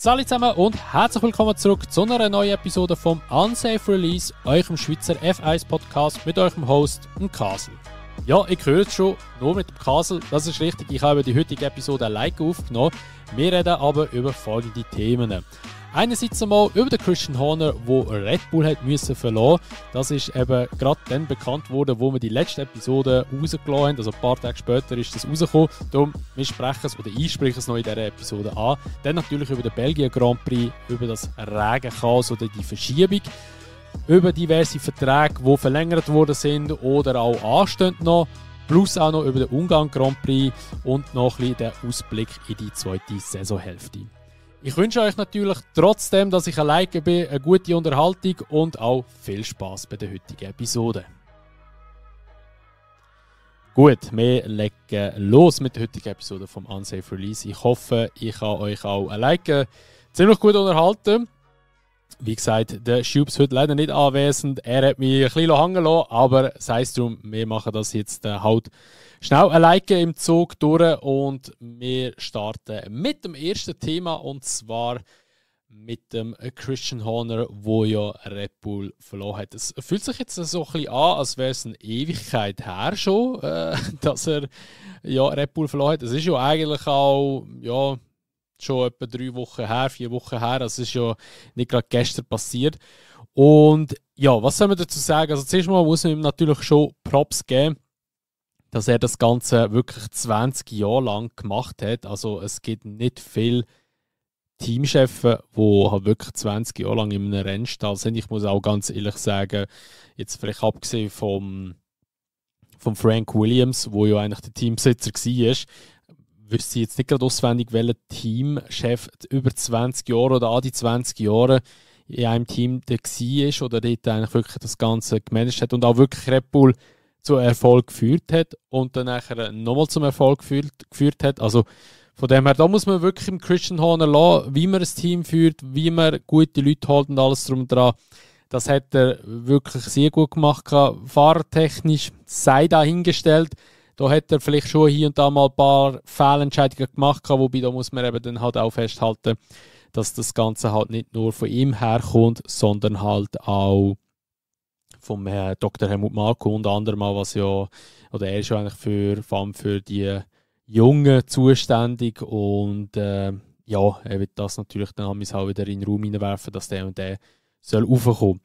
Salut zusammen und herzlich willkommen zurück zu einer neuen Episode vom Unsafe Release, eurem Schweizer F1-Podcast mit eurem Host, dem Kasel. Ja, ich höre es schon, nur mit dem Kasel, das ist richtig, ich habe die heutige Episode alleine aufgenommen. Wir reden aber über folgende Themen. Einerseits einmal über den Christian Horner, der Red Bull hat müssen verlassen. Das ist eben gerade dann bekannt worden, wo wir die letzte Episode rausgelassen haben. Also ein paar Tage später ist das rausgekommen. Darum, wir sprechen es oder ich spreche es noch in dieser Episode an. Dann natürlich über den Belgien Grand Prix, über das Regenchaos oder die Verschiebung. Über diverse Verträge, die verlängert worden sind oder auch anstehen noch. Plus auch noch über den Ungarn Grand Prix und noch ein bisschen den Ausblick in die zweite Saisonhälfte. Ich wünsche euch natürlich trotzdem, dass ich alleine bin, eine gute Unterhaltung und auch viel Spass bei der heutigen Episode. Gut, wir legen los mit der heutigen Episode vom Unsafe Release. Ich hoffe, ich kann euch auch alleine ziemlich gut unterhalten. Wie gesagt, der Schubs heute leider nicht anwesend. Er hat mich ein bisschen hängen lassen, aber sei es drum, wir machen das jetzt halt schnell alleine im Zug durch und wir starten mit dem ersten Thema und zwar mit dem Christian Horner, wo ja Red Bull verloren hat. Es fühlt sich jetzt so ein bisschen an, als wäre es eine Ewigkeit her schon, dass er ja, Red Bull verloren hat. Es ist ja eigentlich auch schon etwa 3 Wochen her, 4 Wochen her. Das ist ja nicht gerade gestern passiert. Und ja, was soll man dazu sagen? Also zuerst mal muss man ihm natürlich schon Props geben, dass er das Ganze wirklich 20 Jahre lang gemacht hat. Also es gibt nicht viele Teamchefs, die halt wirklich 20 Jahre lang in einem Rennstall sind. Ich muss auch ganz ehrlich sagen, jetzt vielleicht abgesehen vom Frank Williams, wo ja eigentlich der Teamsitzer war, wüsste ich jetzt nicht gerade auswendig, welcher Teamchef über 20 Jahre oder an die 20 Jahre in einem Team der war oder dort eigentlich wirklich das Ganze gemanagt hat und auch wirklich Red Bull zu Erfolg geführt hat und dann nachher nochmal zum Erfolg geführt hat. Also von dem her, da muss man wirklich im Christian Horner lassen, wie man ein Team führt, wie man gute Leute holt und alles drum und dran. Das hat er wirklich sehr gut gemacht. Fahrertechnisch sei dahingestellt. Da hat er vielleicht schon hier und da mal ein paar Fehlentscheidungen gemacht, wobei da muss man eben dann halt auch festhalten, dass das Ganze halt nicht nur von ihm herkommt, sondern halt auch vom Dr. Helmut Marko und anderem mal, was ja, oder er ist ja eigentlich vor allem für die Jungen zuständig und er wird das natürlich dann auch wieder in den Raum hineinwerfen, dass der und der soll raufkommen.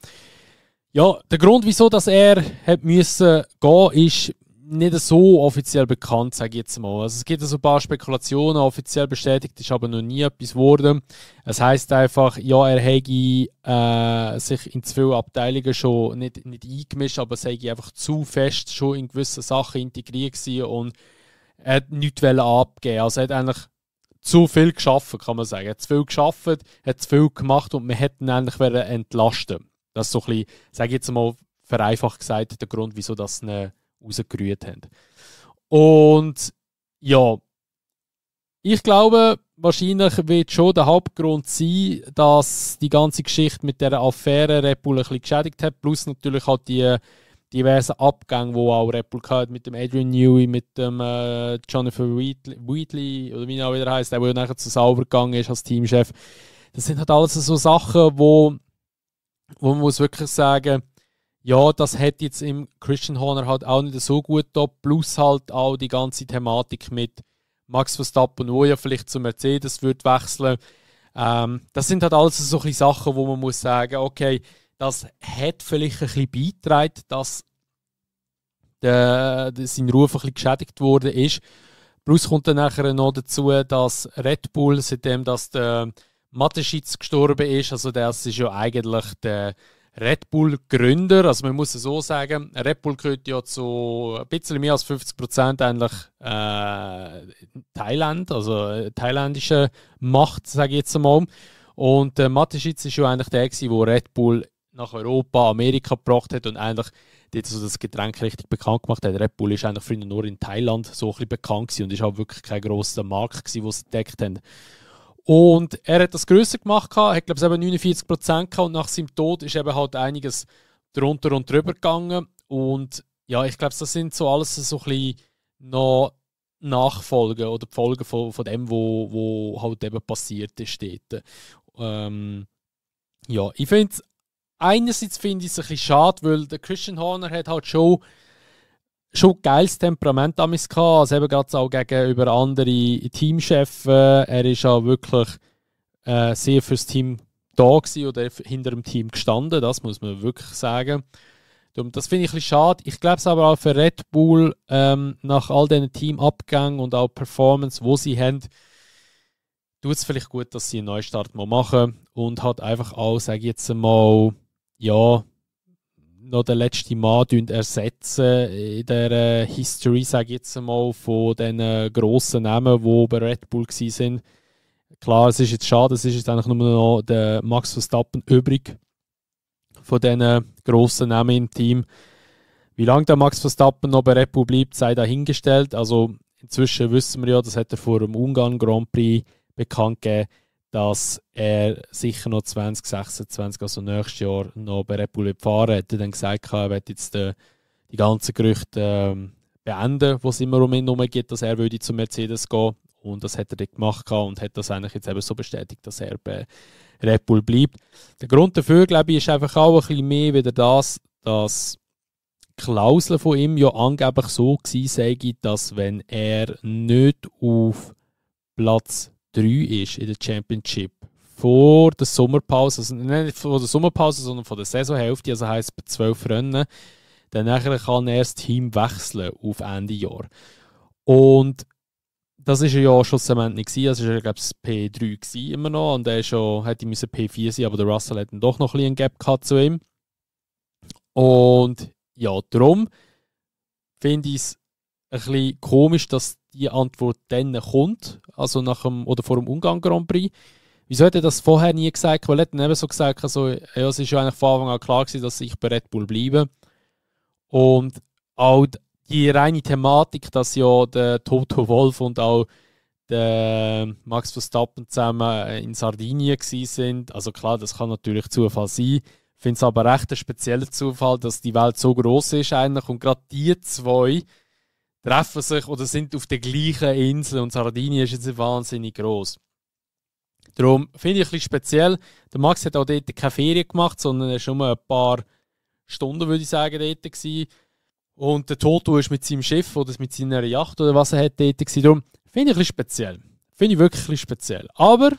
Ja, der Grund, wieso dass er hat müssen gehen, ist nicht so offiziell bekannt, sage ich jetzt mal. Also es gibt so ein paar Spekulationen, offiziell bestätigt ist aber noch nie etwas geworden. Es heisst einfach, ja, er hätte sich in zu viele Abteilungen schon nicht eingemischt, aber es hätte einfach zu fest schon in gewisse Sachen integriert gewesen und er hat nichts abgeben. Also er hat eigentlich zu viel geschaffen, kann man sagen. Er hat zu viel geschaffen, hat zu viel gemacht und wir hätten eigentlich entlasten. Das ist so ein bisschen, sage ich jetzt mal vereinfacht gesagt, der Grund, wieso das eine rausgerührt haben. Und ja, ich glaube, wahrscheinlich wird schon der Hauptgrund sein, dass die ganze Geschichte mit dieser Affäre Red Bull ein bisschen geschädigt hat, plus natürlich halt die diversen Abgänge, die auch Red Bull hatte, mit dem Adrian Newey, mit dem Jonathan Wheatley, oder wie er auch wieder heisst, der nachher zu Sauber gegangen ist als Teamchef. Das sind halt alles so Sachen, wo man muss wirklich sagen, ja, das hat jetzt im Christian Horner halt auch nicht so gut da, plus halt auch die ganze Thematik mit Max Verstappen, wo ja vielleicht zu Mercedes wird wechseln. Das sind halt alles so ein Sachen, wo man muss sagen, okay, das hat vielleicht ein bisschen beigetragen, dass sein Ruf ein bisschen geschädigt worden ist. Plus kommt dann nachher noch dazu, dass Red Bull, seitdem dass der Mateschitz gestorben ist, also das ist ja eigentlich der Red Bull-Gründer, also man muss es so sagen, Red Bull gehört ja zu ein bisschen mehr als 50% eigentlich Thailand, also thailändische Macht, sage ich jetzt einmal. Und Mateschitz ist ja eigentlich der, der Red Bull nach Europa, Amerika gebracht hat und eigentlich dort so das Getränk richtig bekannt gemacht hat. Red Bull ist eigentlich früher nur in Thailand so ein bisschen bekannt gewesen und ist auch wirklich kein grosser Markt gewesen, den sie entdeckt haben. Und er hat das grösser gemacht, hat glaube ich 49% gehabt und nach seinem Tod ist eben halt einiges drunter und drüber gegangen. Und ja, ich glaube, das sind so alles so ein bisschen noch nachfolgen oder die Folgen von dem, wo halt eben passiert ist dort. Ja, ich finde es einerseits ein bisschen schade, weil der Christian Horner hat halt schon geiles Temperament damals gehabt, also eben gerade auch gegenüber anderen Teamchefs. Er ist auch wirklich sehr fürs Team da gewesen oder hinter dem Team gestanden, das muss man wirklich sagen. Das finde ich ein bisschen schade. Ich glaube es aber auch für Red Bull, nach all diesen Teamabgängen und auch Performance, die sie haben, tut es vielleicht gut, dass sie einen Neustart mal machen und hat einfach auch, sage ich jetzt mal, ja, noch den letzten Mann ersetzen in der History, sage ich jetzt mal, von diesen grossen Namen, die bei Red Bull waren. Klar, es ist jetzt schade, es ist jetzt eigentlich nur noch der Max Verstappen übrig von diesen grossen Namen im Team. Wie lange der Max Verstappen noch bei Red Bull bleibt, sei dahingestellt. Also inzwischen wissen wir ja, das hat er vor dem Ungarn Grand Prix bekannt gegeben, dass er sicher noch 2026, also nächstes Jahr, noch bei Red Bull fahren wird. Er hat dann gesagt, er wird jetzt die ganzen Gerüchte beenden, die es immer um ihn herum gibt, dass er würde zu Mercedes gehen. Und das hat er dann gemacht und hat das eigentlich jetzt eben so bestätigt, dass er bei Red Bull bleibt. Der Grund dafür, glaube ich, ist einfach auch ein bisschen mehr wieder das, dass die Klausel von ihm ja angeblich so gewesen sei, dass wenn er nicht auf Platz 3 ist in der Championship vor der Sommerpause, also nicht vor der Sommerpause, sondern vor der Saisonhälfte, also heisst bei 12 Rennen, dann nachher kann er das Team wechseln auf Ende Jahr. Und das war ja schlussendlich nicht gewesen. Also war, glaube ich, P3 immer noch und er hätte P4 sein, aber der Russell hat dann doch noch ein bisschen einen Gap gehabt zu ihm. Und ja, darum finde ich es ein bisschen komisch, dass die Antwort dann kommt, also oder vor dem Ungarn Grand Prix. Wieso hat er das vorher nie gesagt? Weil er hat dann eben so gesagt, also, ja, es ist ja eigentlich von Anfang an klar gewesen, dass ich bei Red Bull bleibe. Und auch die reine Thematik, dass ja der Toto Wolff und auch der Max Verstappen zusammen in Sardinien sind. Also klar, das kann natürlich Zufall sein. Ich finde es aber recht ein spezieller Zufall, dass die Welt so groß ist eigentlich und gerade die zwei treffen sich oder sind auf der gleichen Insel und Sardinien ist jetzt wahnsinnig groß. Darum finde ich ein bisschen speziell. Der Max hat auch dort keine Ferien gemacht, sondern er war schon ein paar Stunden, würde ich sagen, dort gewesen. Und der Toto ist mit seinem Schiff oder mit seiner Yacht oder was er hat dort gewesen. Darum finde ich ein bisschen speziell. Finde ich wirklich ein bisschen speziell. Aber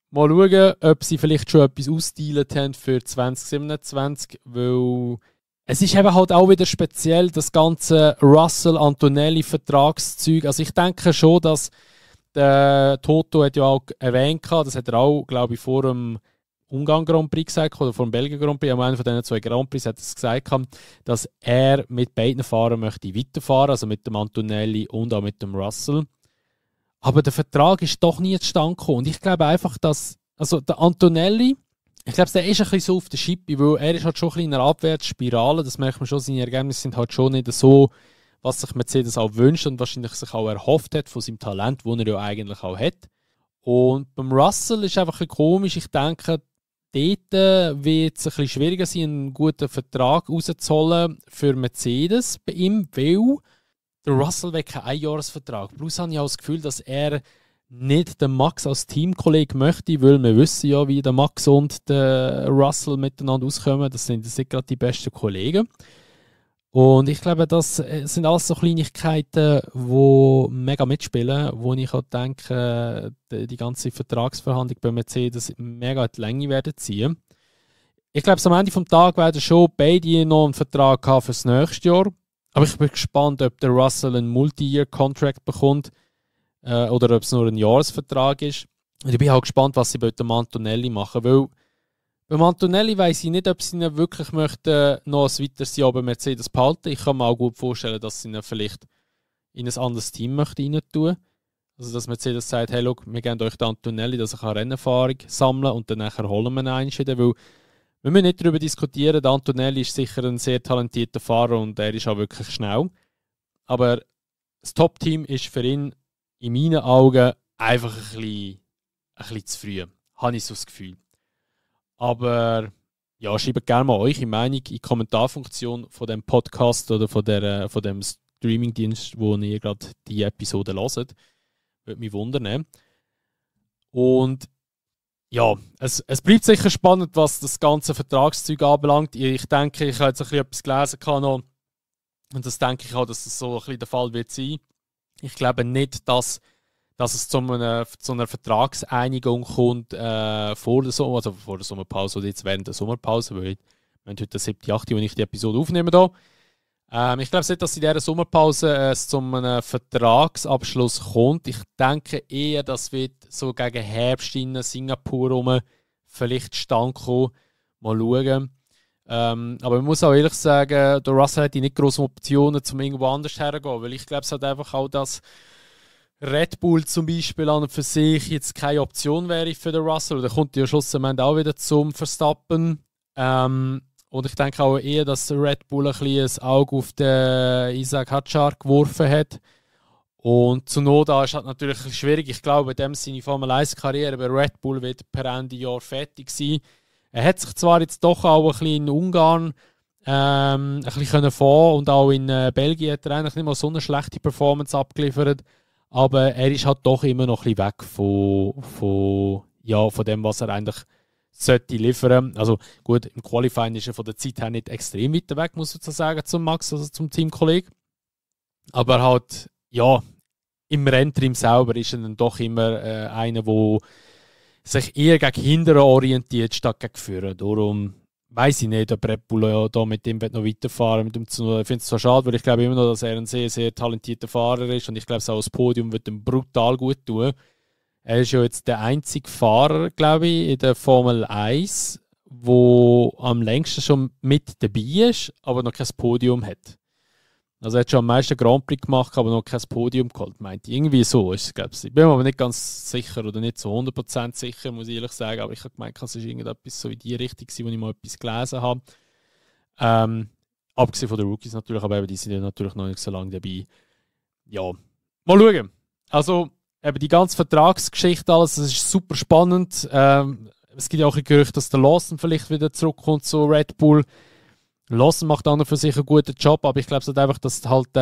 mal schauen, ob sie vielleicht schon etwas ausdealt haben für 2027, weil es ist eben halt auch wieder speziell, das ganze Russell-Antonelli-Vertragszeug. Also ich denke schon, dass der Toto hat ja auch erwähnt, das hat er auch, glaube ich, vor dem Ungarn Grand Prix gesagt oder vor dem Belgien Grand Prix, an einem von diesen zwei Grand Prix hat er es gesagt, dass er mit beiden Fahrern möchte weiterfahren, also mit dem Antonelli und auch mit dem Russell. Aber der Vertrag ist doch nie zustande gekommen. Und ich glaube einfach, dass also der Antonelli, ich glaube, der ist ein bisschen so auf der Schippe, weil er ist halt schon ein bisschen in einer Abwärtsspirale, das merkt man schon, seine Ergebnisse sind halt schon nicht so, was sich Mercedes auch wünscht und wahrscheinlich sich auch erhofft hat von seinem Talent, das er ja eigentlich auch hat. Und beim Russell ist einfach ein bisschen komisch, ich denke, dort wird es ein bisschen schwieriger sein, einen guten Vertrag rauszuholen für Mercedes bei ihm, weil der Russell will keinen Einjahresvertrag. Plus habe ich auch das Gefühl, dass er nicht den Max als Teamkollege möchte, weil wir wissen ja, wie der Max und der Russell miteinander auskommen. Das sind gerade die besten Kollegen. Und ich glaube, das sind alles so Kleinigkeiten, die mega mitspielen, wo ich auch denke, die ganze Vertragsverhandlung bei Mercedes mega in die Länge werden ziehen. Ich glaube, am Ende des Tages werden schon beide noch einen Vertrag haben für das nächste Jahr. Aber ich bin gespannt, ob der Russell einen Multi-Year-Contract bekommt oder ob es nur ein Jahresvertrag ist. Und ich bin auch gespannt, was sie bei dem Antonelli machen, weil beim Antonelli weiss ich nicht, ob sie ihn wirklich möchten, noch ein weiteres Jahr bei Mercedes behalten. Ich kann mir auch gut vorstellen, dass sie ihn vielleicht in ein anderes Team rein tun. Also dass Mercedes sagt, hey, look, wir geben euch den Antonelli, dass er Rennerfahrung sammeln kann und dann nachher holen wir ihn einschäden. Weil wir müssen nicht darüber diskutieren, der Antonelli ist sicher ein sehr talentierter Fahrer und er ist auch wirklich schnell. Aber das Top-Team ist für ihn in meinen Augen einfach ein bisschen zu früh. Habe ich so das Gefühl. Aber ja, schreibt gerne mal eure Meinung in die Kommentarfunktion von dem Podcast oder von dem Streamingdienst, wo ihr gerade die Episode hört. Würde mich wundern. Und ja, es bleibt sicher spannend, was das ganze Vertragszeug anbelangt. Ich denke, ich habe jetzt ein bisschen etwas gelesen noch, und das denke ich auch, dass das so ein bisschen der Fall wird sein. Ich glaube nicht, dass es zu einer Vertragseinigung kommt vor der Sommerpause oder jetzt während der Sommerpause, weil wir haben heute den 7., 8., wo ich die Episode aufnehme hier. Ich glaube nicht, dass in dieser Sommerpause es zu einem Vertragsabschluss kommt. Ich denke eher, dass wird so gegen Herbst in Singapur rum vielleicht stand kommen. Mal schauen. Aber man muss auch ehrlich sagen, der Russell hat nicht grosse Optionen, um irgendwo anders herzugehen. Weil ich glaube, es hat einfach auch, dass Red Bull zum Beispiel an und für sich jetzt keine Option wäre für den Russell. Oder kommt ja schlussendlich auch wieder zum Verstappen. Und ich denke auch eher, dass Red Bull ein bisschen ein Auge auf den Isaac Hadjar geworfen hat. Und Tsunoda ist halt natürlich ein bisschen schwierig. Ich glaube, in dem seine Formel 1-Karriere bei Red Bull wird per Ende Jahr fertig sein. Er hat sich zwar jetzt doch auch ein bisschen in Ungarn ein bisschen fahren und auch in Belgien hat er eigentlich nicht mal so eine schlechte Performance abgeliefert. Aber er ist halt doch immer noch ein bisschen weg von dem, was er eigentlich sollte liefern. Also gut, im Qualifying ist er von der Zeit her nicht extrem weit weg, muss ich so sagen, zum Max, also zum Teamkollegen. Aber halt, ja, im Renntrim selber ist er dann doch immer einer, der sich eher gegen hinten orientiert, statt gegen vorne. Darum weiss ich nicht, ob Red Bull ja da mit dem noch weiterfahren mit dem Tsunoda. Ich finde es zwar schade, weil ich glaube immer noch, dass er ein sehr, sehr talentierter Fahrer ist und ich glaube, auch das Podium wird ihm brutal gut tun. Er ist ja jetzt der einzige Fahrer, glaube ich, in der Formel 1, der am längsten schon mit dabei ist, aber noch kein Podium hat. Also er hat schon am meisten Grand Prix gemacht, aber noch kein Podium geholt, meint ich. Irgendwie so ist es, glaube ich. Ich bin mir aber nicht ganz sicher oder nicht so 100% sicher, muss ich ehrlich sagen. Aber ich habe gemeint, es ist irgendetwas so in die Richtung, wo ich mal etwas gelesen habe. Abgesehen von den Rookies natürlich, aber eben, die sind ja natürlich noch nicht so lange dabei. Ja, mal schauen. Also eben die ganze Vertragsgeschichte, alles, das ist super spannend. Es gibt ja auch ein Gerücht, dass der Lawson vielleicht wieder zurückkommt zu Red Bull. Lawson macht an und für sich einen guten Job, aber ich glaube halt einfach, dass halt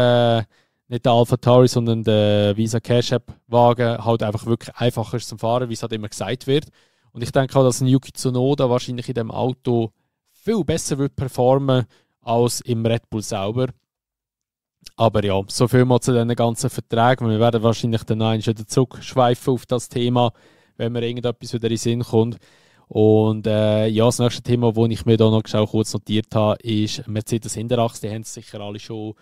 nicht der AlphaTauri, sondern der Visa Cash App Wagen halt einfach wirklich einfacher ist zum Fahren, wie es halt immer gesagt wird. Und ich denke auch, dass ein Yuki Tsunoda wahrscheinlich in dem Auto viel besser wird performen als im Red Bull selber. Aber ja, so viel mal zu diesen ganzen Verträgen. Wir werden wahrscheinlich dann noch wieder zurückschweifen auf das Thema, wenn mir irgendetwas wieder in den Sinn kommt. Und ja, das nächste Thema, das ich mir da noch kurz notiert habe, ist Mercedes Hinterachse. Die haben es sicher alle schon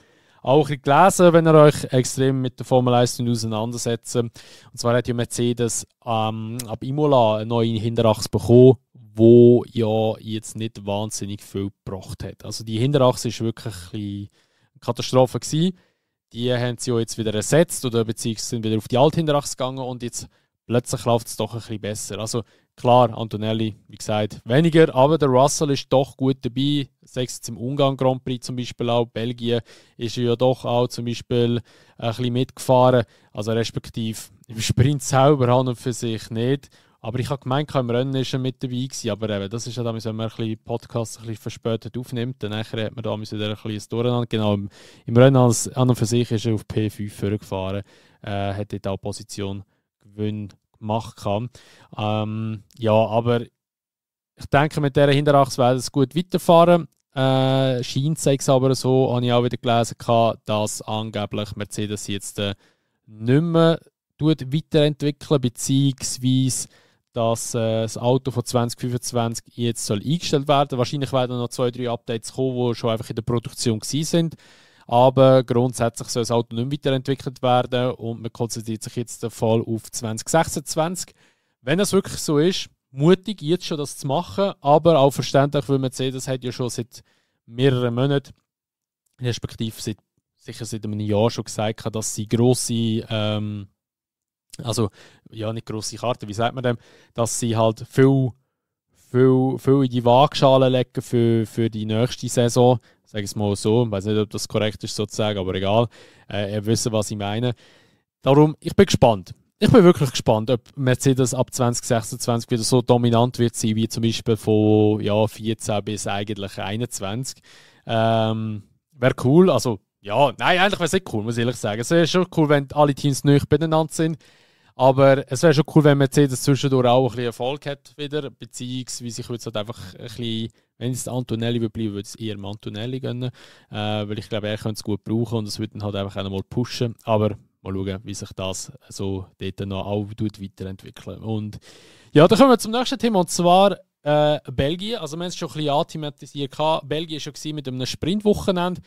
auch gelesen, wenn ihr euch extrem mit der Formel 1 auseinandersetzt. Und zwar hat ja Mercedes ab Imola eine neue Hinterachse bekommen, wo ja jetzt nicht wahnsinnig viel gebracht hat. Also die Hinterachse ist wirklich ein bisschen eine Katastrophe gewesen. Die haben sie ja jetzt wieder ersetzt oder beziehungsweise sind wieder auf die alte Hinterachse gegangen und jetzt plötzlich läuft es doch ein bisschen besser. Also klar, Antonelli, wie gesagt, weniger, aber der Russell ist doch gut dabei. Sei es jetzt im Ungarn Grand Prix zum Beispiel auch, Belgien ist er ja doch auch zum Beispiel ein bisschen mitgefahren. Also respektive im Sprint selber an und für sich nicht. Aber ich habe gemeint, im Rennen ist er mit dabei gewesen. Aber eben, das ist ja damals, wenn man einen Podcast ein bisschen verspätet aufnimmt, dann hat man da ein bisschen ein Durcheinander. Genau, im Rennen an und für sich ist er auf P5 vorgefahren, hat dort auch Position Gewinn gemacht kann. Ja, aber ich denke, mit dieser Hinterachse werden es gut weiterfahren. Scheint es aber so, habe ich auch wieder gelesen, dass angeblich Mercedes jetzt nicht mehr weiterentwickeln, beziehungsweise dass das Auto von 2025 jetzt soll eingestellt werden. Wahrscheinlich werden noch 2-3 Updates kommen, die schon einfach in der Produktion sind. Aber grundsätzlich soll das Auto nicht weiterentwickelt werden und man konzentriert sich jetzt voll auf 2026. Wenn es wirklich so ist, mutig jetzt schon das zu machen, aber auch verständlich, weil Mercedes hat ja schon seit mehreren Monaten, respektive sicher seit einem Jahr schon gesagt, dass sie grosse, also ja nicht grosse Karten, wie sagt man dem, dass sie halt viel in die Waagschale legen für die nächste Saison. Sage ich es mal so, ich weiß nicht, ob das korrekt ist sozusagen, aber egal. Ihr wisst, was ich meine. Darum, ich bin gespannt. Ich bin wirklich gespannt, ob Mercedes ab 2026 wieder so dominant wird sein, wie zum Beispiel von 14 bis eigentlich 21. Wäre cool. Also Ja, nein, eigentlich wäre es nicht cool, muss ich ehrlich sagen. Es wäre schon cool, wenn alle Teams neu beieinander sind. Aber es wäre schon cool, wenn Mercedes zwischendurch auch ein bisschen Erfolg hat wieder. Beziehungsweise ich würde es halt einfach ein bisschen, wenn es Antonelli würde bleiben, würde ich es eher Antonelli gönnen. Weil ich glaube, er könnte es gut brauchen und es würde ihn halt einfach auch mal pushen. Aber mal schauen, wie sich das so dort noch auch weiterentwickeln. Und ja, dann kommen wir zum nächsten Thema und zwar Belgien. Also wir haben es schon ein bisschen anthematisiert. Belgien war schon mit einem Sprintwochenende.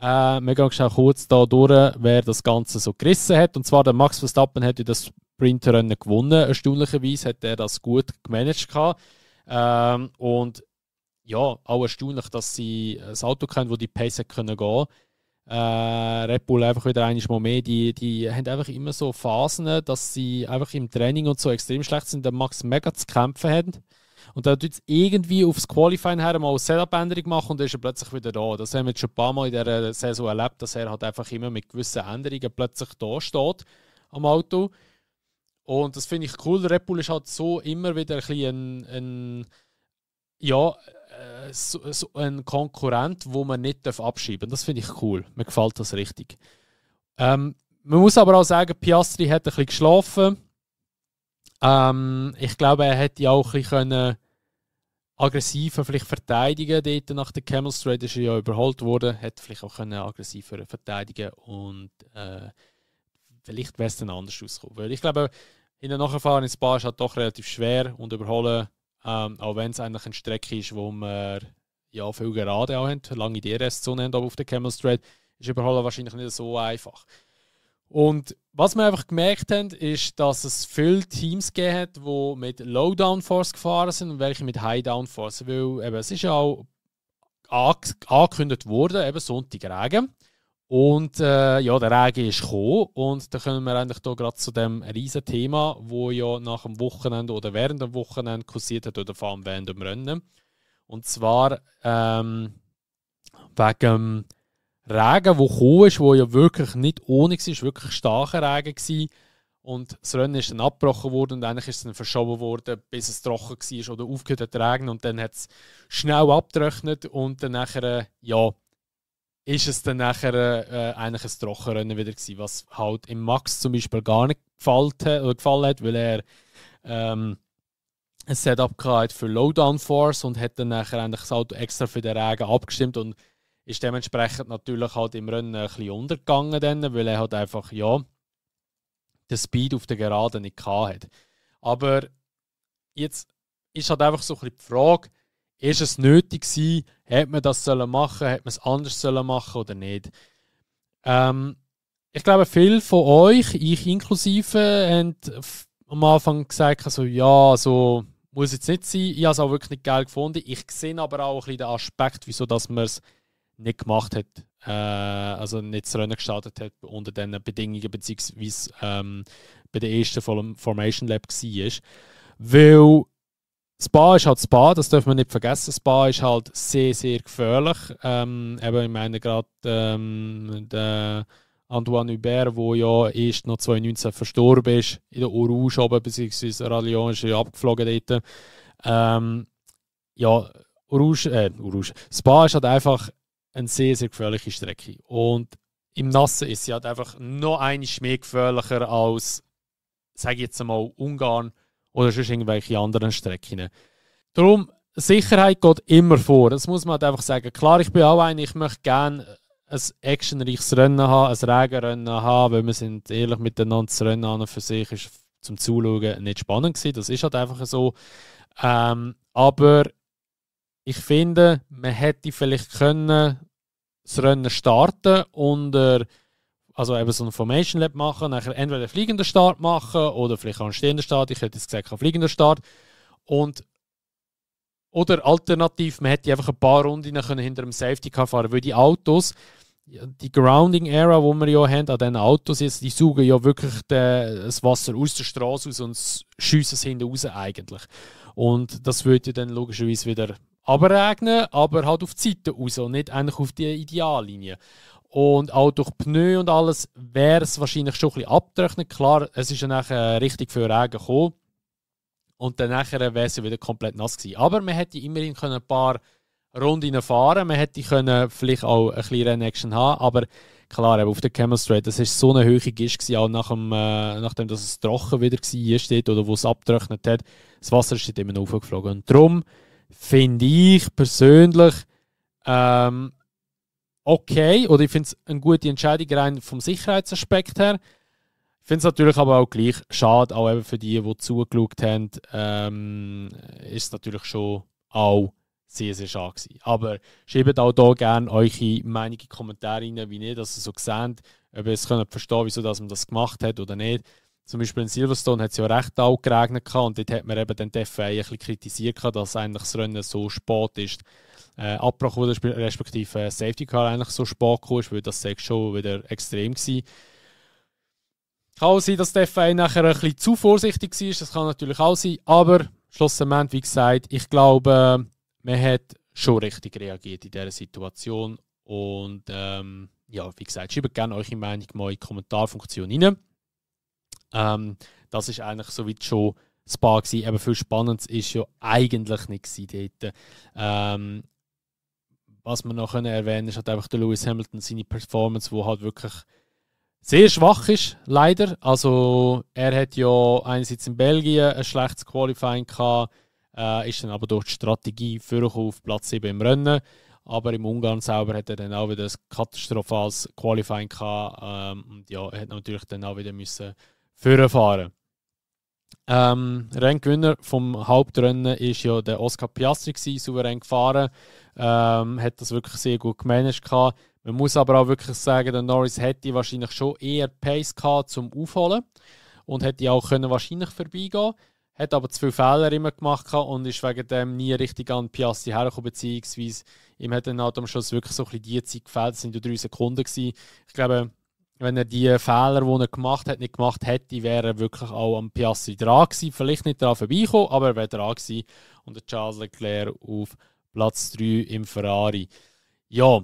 Wir gehen schon kurz da durch, wer das Ganze so gerissen hat. Und zwar der Max Verstappen hat ja das Sprintrennen gewonnen. Erstaunlicherweise hat er das gut gemanagt. Und ja, auch erstaunlich, dass sie ein Auto kennen, wo die Pace können gehen. Red Bull einfach wieder einmal mehr. Die haben einfach immer so Phasen, dass sie einfach im Training und so extrem schlecht sind. Der Max mega zu kämpfen hat. Und dann tut es irgendwie aufs Qualifying her mal eine Setup-Änderung machen und dann ist er plötzlich wieder da. Das haben wir jetzt schon ein paar Mal in dieser Saison erlebt, dass er halt einfach immer mit gewissen Änderungen plötzlich da steht am Auto. Und das finde ich cool. Red Bull ist halt so immer wieder ein bisschen ein Konkurrent, wo man nicht abschieben darf. Das finde ich cool. Mir gefällt das richtig. Man muss aber auch sagen, Piastri hat ein bisschen geschlafen. Ich glaube, er hätte auch ein bisschen aggressiver vielleicht verteidigen dort nach der Camel Straight ist er ja überholt worden, hätte vielleicht auch aggressiver verteidigen und vielleicht wäre es dann anders ausgekommen. Weil ich glaube, in der Nachfahren ins Spa ist halt doch relativ schwer und überholen, auch wenn es eigentlich eine Strecke ist, wo wir ja viel gerade auch haben, lange DRS-Zone haben, aber auf der Camel Straight ist überholen wahrscheinlich nicht so einfach. Und was wir einfach gemerkt haben, ist, dass es viele Teams gegeben hat, die mit Low Downforce gefahren sind und welche mit High Downforce. Weil eben, es ist ja auch angekündigt worden, eben Sonntag Und ja, der Regen ist gekommen. Und da können wir eigentlich hier gerade zu dem riesen Thema, wo ja nach dem Wochenende oder während dem Wochenende kursiert hat oder vor allem während dem Rennen. Und zwar wegen Regen, der gekommen ist, der ja wirklich nicht ohne war, wirklich starker Regen war. Und das Rennen ist dann abgebrochen worden und eigentlich ist es dann verschoben worden, bis es trocken war oder aufgehört hat zu regnen. Und dann hat es schnell abgetrocknet und dann nachher, ja, ist es dann nachher eigentlich ein Trockenrennen wieder gewesen, was halt im Max zum Beispiel gar nicht gefallen hat, weil er ein Setup hatte für Low Downforce und hat dann nachher eigentlich das Auto extra für den Regen abgestimmt und ist dementsprechend natürlich halt im Rennen ein bisschen untergegangen, dann, weil er halt einfach, ja, den Speed auf der Geraden nicht hatte. Aber jetzt ist halt einfach so ein bisschen die Frage, ist es nötig gewesen, hätte man das machen sollen, hätte man es anders machen sollen oder nicht? Ich glaube, viele von euch, ich inklusive, haben am Anfang gesagt, also, ja, so muss jetzt nicht sein. Ich habe es auch wirklich nicht geil gefunden. Ich sehe aber auch ein bisschen den Aspekt, wieso dass man es nicht gemacht hat, also nicht das Rennen gestartet hat unter diesen Bedingungen, beziehungsweise bei der ersten Formation Lab war. Weil Spa ist halt Spa, das darf man nicht vergessen. Spa ist halt sehr, sehr gefährlich. Eben, ich meine gerade der Antoine Hubert, der ja erst noch 2019 verstorben ist, in der Eau Rouge oben, beziehungsweise Rallye ist ja abgeflogen dort. Ja, Rouge. Spa ist halt einfach eine sehr, sehr gefährliche Strecke. Und im Nassen ist sie halt einfach noch einmal mehr gefährlicher als, sage ich jetzt einmal, Ungarn oder sonst irgendwelche anderen Strecken. Darum, Sicherheit geht immer vor. Das muss man halt einfach sagen. Klar, ich bin auch einer, ich möchte gerne ein actionreiches Rennen haben, ein Regenrennen haben, weil wir sind ehrlich miteinander, das Rennen an und für sich ist zum Zuschauen nicht spannend gewesen. Das ist halt einfach so. Aber ich finde, man hätte vielleicht können das Rennen starten und also eben so einen Formation Lab machen, nachher entweder einen fliegenden Start machen oder vielleicht auch einen stehenden Start. Ich hätte jetzt gesagt, einen fliegenden Start. Oder alternativ, man hätte einfach ein paar Runden hinter dem Safety Car fahren, weil die Autos, die Grounding Era, die wir ja haben an diesen Autos, jetzt, die saugen ja wirklich das Wasser aus der Straße raus und schiessen es hinten raus eigentlich. Und das würde dann logischerweise wieder abregnen, aber halt auf die Seite raus und nicht eigentlich auf die Ideallinie. Und auch durch Pneu und alles wäre es wahrscheinlich schon ein bisschen abgetrocknet. Klar, es ist ja nachher richtig viel Regen gekommen. Und dann nachher wäre es wieder komplett nass gewesen. Aber man hätte immerhin ein paar Runden fahren, man hätte vielleicht auch ein bisschen Rennaction haben, aber klar, eben auf der Camel Straight, das war so eine hohe Gischt, auch nachdem dass es trocken wieder war, steht, oder wo es abgetrocknet hat. Das Wasser ist immer noch aufgeflogen. Und darum finde ich persönlich okay, oder ich finde es eine gute Entscheidung rein vom Sicherheitsaspekt her. Ich finde es natürlich aber auch gleich schade, auch eben für die zugeschaut haben, ist es natürlich schon auch sehr, sehr schade gewesen. Aber schreibt auch hier gerne eure Meinung in die Kommentare rein, wie ihr das so seht, ob ihr es könnt verstehen, wieso dass man das gemacht hat oder nicht. Zum Beispiel in Silverstone hat es ja recht auch geregnet und dort hat man eben den FIA ein bisschen kritisiert, dass eigentlich das Rennen so spät ist, abgebrochen wurde, respektive Safety Car eigentlich so spät gekommen ist, weil das schon wieder extrem war. Kann auch sein, dass der FIA nachher ein bisschen zu vorsichtig war, das kann natürlich auch sein, aber schlussendlich, wie gesagt, ich glaube, man hat schon richtig reagiert in dieser Situation und ja, wie gesagt, schreibt gerne eure Meinung mal in die Kommentarfunktion rein. Das ist eigentlich soweit schon das Spa gewesen. Eben viel Spannendes ist ja eigentlich nicht dort. Was wir noch erwähnen können, ist halt einfach der Lewis Hamilton, seine Performance, die halt wirklich sehr schwach ist, leider. Also er hat ja einerseits in Belgien ein schlechtes Qualifying gehabt, ist dann aber durch die Strategie vorgekommen auf Platz 7 im Rennen. Aber im Ungarn selber hat er dann auch wieder ein katastrophales Qualifying gehabt. Und ja, er hat natürlich dann auch wieder müssen vorfahren. Renngewinner vom Hauptrennen war ja der Oscar Piastri, souverän gefahren. Hat das wirklich sehr gut gemanagt gehabt. Man muss aber auch wirklich sagen, der Norris hätte wahrscheinlich schon eher Pace gehabt zum Aufholen und hätte auch können wahrscheinlich vorbeigehen. Hat aber zu viele Fehler immer gemacht und ist wegen dem nie richtig an Piastri hergekommen, beziehungsweise ihm hat dann am Schluss wirklich so ein bisschen die Zeit gefehlt. Das sind ja 3 Sekunden gewesen. Ich glaube, wenn er die Fehler, die er gemacht hat, nicht gemacht hätte, wäre er wirklich auch am Piastri dran gewesen. Vielleicht nicht daran vorbeikommen, aber er wäre dran gewesen. Und der Charles Leclerc auf Platz 3 im Ferrari. Ja,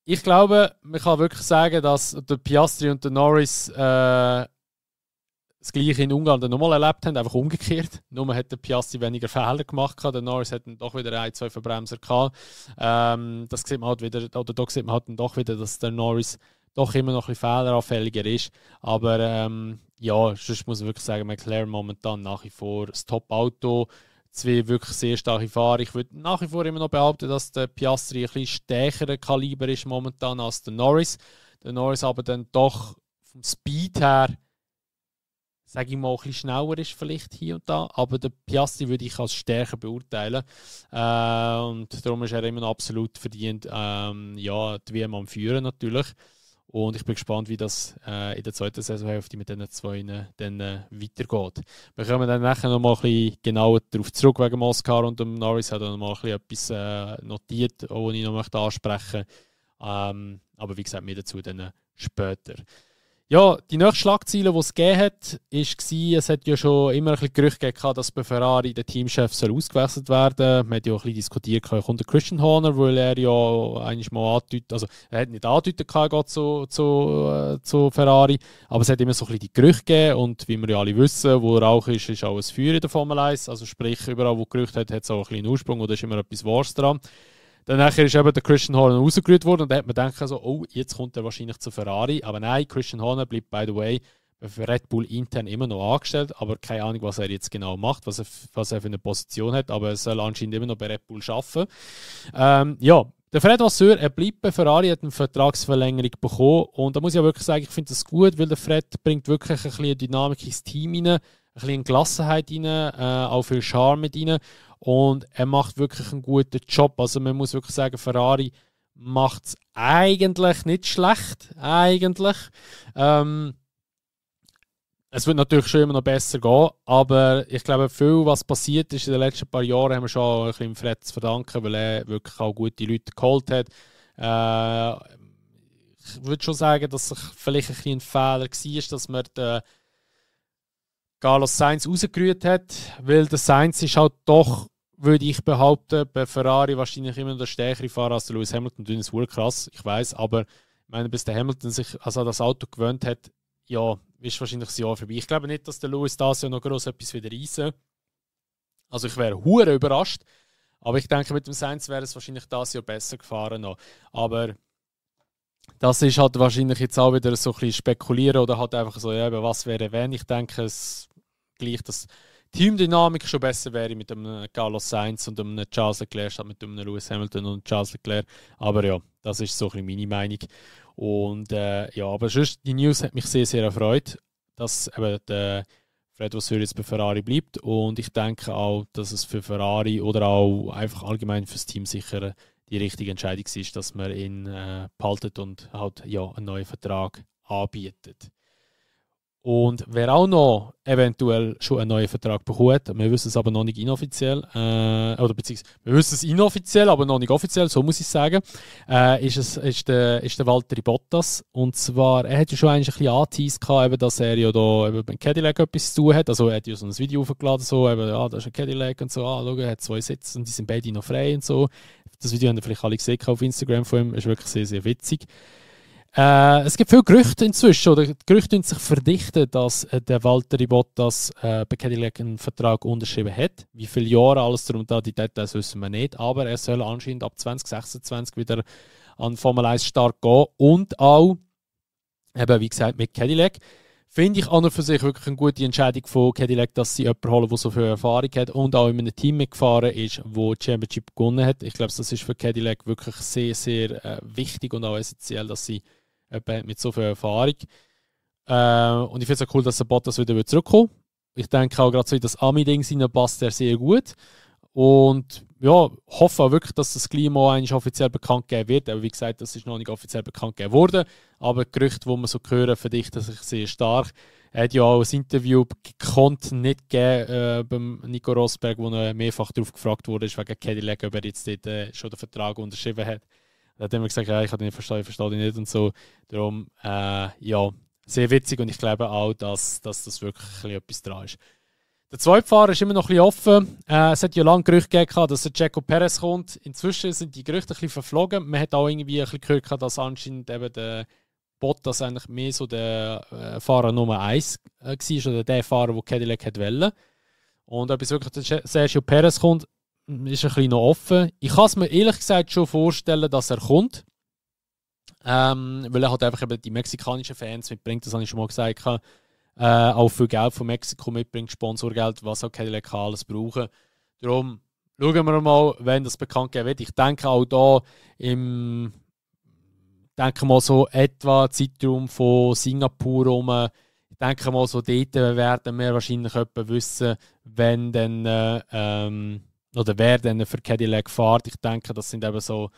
ich glaube, man kann wirklich sagen, dass der Piastri und der Norris das Gleiche in Ungarn dann nochmal erlebt haben, einfach umgekehrt. Nur hat der Piastri weniger Fehler gemacht, der Norris hat dann doch wieder 1, 2 Verbremser gehabt. Das sieht man halt wieder, oder da sieht man halt dann doch wieder, dass der Norris doch immer noch ein bisschen fehleranfälliger ist. Aber ja, sonst muss ich wirklich sagen, McLaren momentan nach wie vor das Top-Auto. 2 wirklich sehr starke Fahrer. Ich würde nach wie vor immer noch behaupten, dass der Piastri ein bisschen stärkerer Kaliber ist momentan als der Norris. Der Norris aber dann doch vom Speed her, sage ich mal, ein bisschen schneller ist vielleicht hier und da. Aber der Piastri würde ich als stärker beurteilen. Und darum ist er immer noch absolut verdient, ja, die WM am Führen natürlich. Und ich bin gespannt, wie das in der zweiten Saisonhälfte mit diesen 2 dann weitergeht. Wir kommen dann nachher noch mal ein bisschen genauer darauf zurück wegen Oscar und dem Norris. Hat dann noch mal etwas notiert, was ich noch ansprechen möchte. Aber wie gesagt, mehr dazu dann später. Ja, die nächste Schlagzeile, die es gegeben hat, war, es hat ja schon immer ein bisschen Gerücht gegeben, dass bei Ferrari der Teamchef ausgewechselt werden soll. Man hat ja auch ein bisschen diskutiert, kommt der Christian Horner, weil er ja eigentlich mal andeutet, also er hat nicht andeutet, er geht zu Ferrari, aber es hat immer so ein bisschen die Gerüchte gegeben und wie wir ja alle wissen, wo er auch ist auch ein Feuer in der Formel 1, also sprich, überall wo Gerüchte hat es auch ein bisschen Ursprung oder ist immer etwas Wahres dran. Dann ist eben der Christian Horner rausgerührt worden und da hat man gedacht, so, oh, jetzt kommt er wahrscheinlich zu Ferrari. Aber nein, Christian Horner bleibt, by the way, für Red Bull intern immer noch angestellt, aber keine Ahnung, was er jetzt genau macht, was er für eine Position hat, aber er soll anscheinend immer noch bei Red Bull arbeiten. Ja, der Fred Vasseur, er bleibt bei Ferrari, hat eine Vertragsverlängerung bekommen und da muss ich ja wirklich sagen, ich finde das gut, weil der Fred bringt wirklich ein bisschen Dynamik ins Team rein, ein bisschen Gelassenheit rein, auch viel Charme mit rein. Und er macht wirklich einen guten Job. Also man muss wirklich sagen, Ferrari macht es eigentlich nicht schlecht. Eigentlich. Es wird natürlich schon immer noch besser gehen, aber ich glaube, viel, was passiert ist in den letzten paar Jahren, haben wir schon ein bisschen Fred zu verdanken, weil er wirklich auch gute Leute geholt hat. Ich würde schon sagen, dass es vielleicht ein bisschen ein Fehler war, dass man den Carlos Sainz rausgerührt hat, weil der Sainz ist halt doch, würde ich behaupten, bei Ferrari wahrscheinlich immer noch der stärkere Fahrer als der Lewis Hamilton. Das ist wohl krass, ich weiß, aber ich meine, bis der Hamilton sich also das Auto gewöhnt hat, ja, ist wahrscheinlich das Jahr vorbei. Ich glaube nicht, dass der Lewis das Jahr noch groß etwas wieder reissen. Also ich wäre hure überrascht, aber ich denke, mit dem Sainz wäre es wahrscheinlich das Jahr besser gefahren noch. Aber Das ist halt wahrscheinlich jetzt auch wieder so ein bisschen spekulieren oder halt einfach so, ja, was wäre wenn. Ich denke, es gleich, dass die Teamdynamik schon besser wäre mit einem Carlos Sainz und einem Charles Leclerc statt mit einem Lewis Hamilton und Charles Leclerc. Aber ja, das ist so ein bisschen meine Meinung. Und ja, aber sonst, die News hat mich sehr, sehr erfreut, dass eben der Fred Vasseur jetzt bei Ferrari bleibt. Und ich denke auch, dass es für Ferrari oder auch einfach allgemein fürs Team sicher die richtige Entscheidung ist, dass man ihn behaltet und halt ja, einen neuen Vertrag anbietet. Und wer auch noch eventuell schon einen neuen Vertrag bekommt, wir wissen es aber noch nicht inoffiziell, oder beziehungsweise wir wissen es inoffiziell, aber noch nicht offiziell, so muss ich sagen, ist der Valtteri Bottas. Und zwar, er hat ja schon eigentlich ein bisschen angeteased, dass er ja da eben beim Cadillac etwas zu tun hat. Also er hat ja so ein Video hochgeladen, so, eben, ja, da ist ein Cadillac und so, schau, er hat 2 Sitze und die sind beide noch frei und so. Das Video haben ihr vielleicht alle gesehen auf Instagram von ihm, ist wirklich sehr, sehr witzig. Es gibt viele Gerüchte inzwischen, oder die Gerüchte sich verdichten, dass der Valtteri Bottas bei Cadillac einen Vertrag unterschrieben hat. Wie viele Jahre, alles darum da, die Details wissen wir nicht, aber er soll anscheinend ab 2026 wieder an Formel 1 Start gehen und auch, eben wie gesagt, mit Cadillac. Finde ich an und für sich wirklich eine gute Entscheidung von Cadillac, dass sie jemanden holen, der so viel Erfahrung hat und auch in einem Team mitgefahren ist, wo die Championship gewonnen hat. Ich glaube, das ist für Cadillac wirklich sehr, sehr wichtig und auch essentiell, dass sie jemanden mit so viel Erfahrung. Und ich finde es auch cool, dass der Bottas wieder zurückkommt. Ich denke auch gerade so in das Ami-Ding passt er sehr gut. Und ja, hoffe auch wirklich, dass das Klima eigentlich offiziell bekannt gegeben wird. Aber wie gesagt, das ist noch nicht offiziell bekannt gegeben worden. Aber die Gerüchte, die man so hören, verdichten sich sehr stark. Er hat ja auch ein Interview gekonnt nicht gegeben beim Nico Rosberg, wo er mehrfach darauf gefragt wurde, wegen Cadillac, ob er jetzt dort schon den Vertrag unterschrieben hat. Da hat er immer gesagt, ja, ich habe den verstehe ihn nicht und so. Darum, ja, sehr witzig und ich glaube auch, dass das wirklich etwas dran ist. Der zweite Fahrer ist immer noch ein bisschen offen. Es hat ja lange Gerüchte gegeben, dass der Checo Perez kommt. Inzwischen sind die Gerüchte ein bisschen verflogen. Man hat auch irgendwie ein bisschen gehört, dass anscheinend eben der Bottas eigentlich mehr so der Fahrer Nummer 1 war oder der Fahrer, der Cadillac hat wollte. Und ob es wirklich der Sergio Perez kommt, ist ein bisschen noch offen. Ich kann es mir ehrlich gesagt schon vorstellen, dass er kommt. Weil er halt einfach eben die mexikanischen Fans mitbringt, das habe ich schon mal gesagt. Auch viel Geld von Mexiko mitbringt, Sponsorgeld, was auch Cadillac alles brauchen. Darum schauen wir mal, wenn das bekannt gegeben wird. Ich denke auch da denke mal so etwa Zeitraum von Singapur rum. Ich denke mal so dort werden wir wahrscheinlich etwa wissen, wenn dann oder wer dann für Cadillac fährt. Ich denke, das sind eben so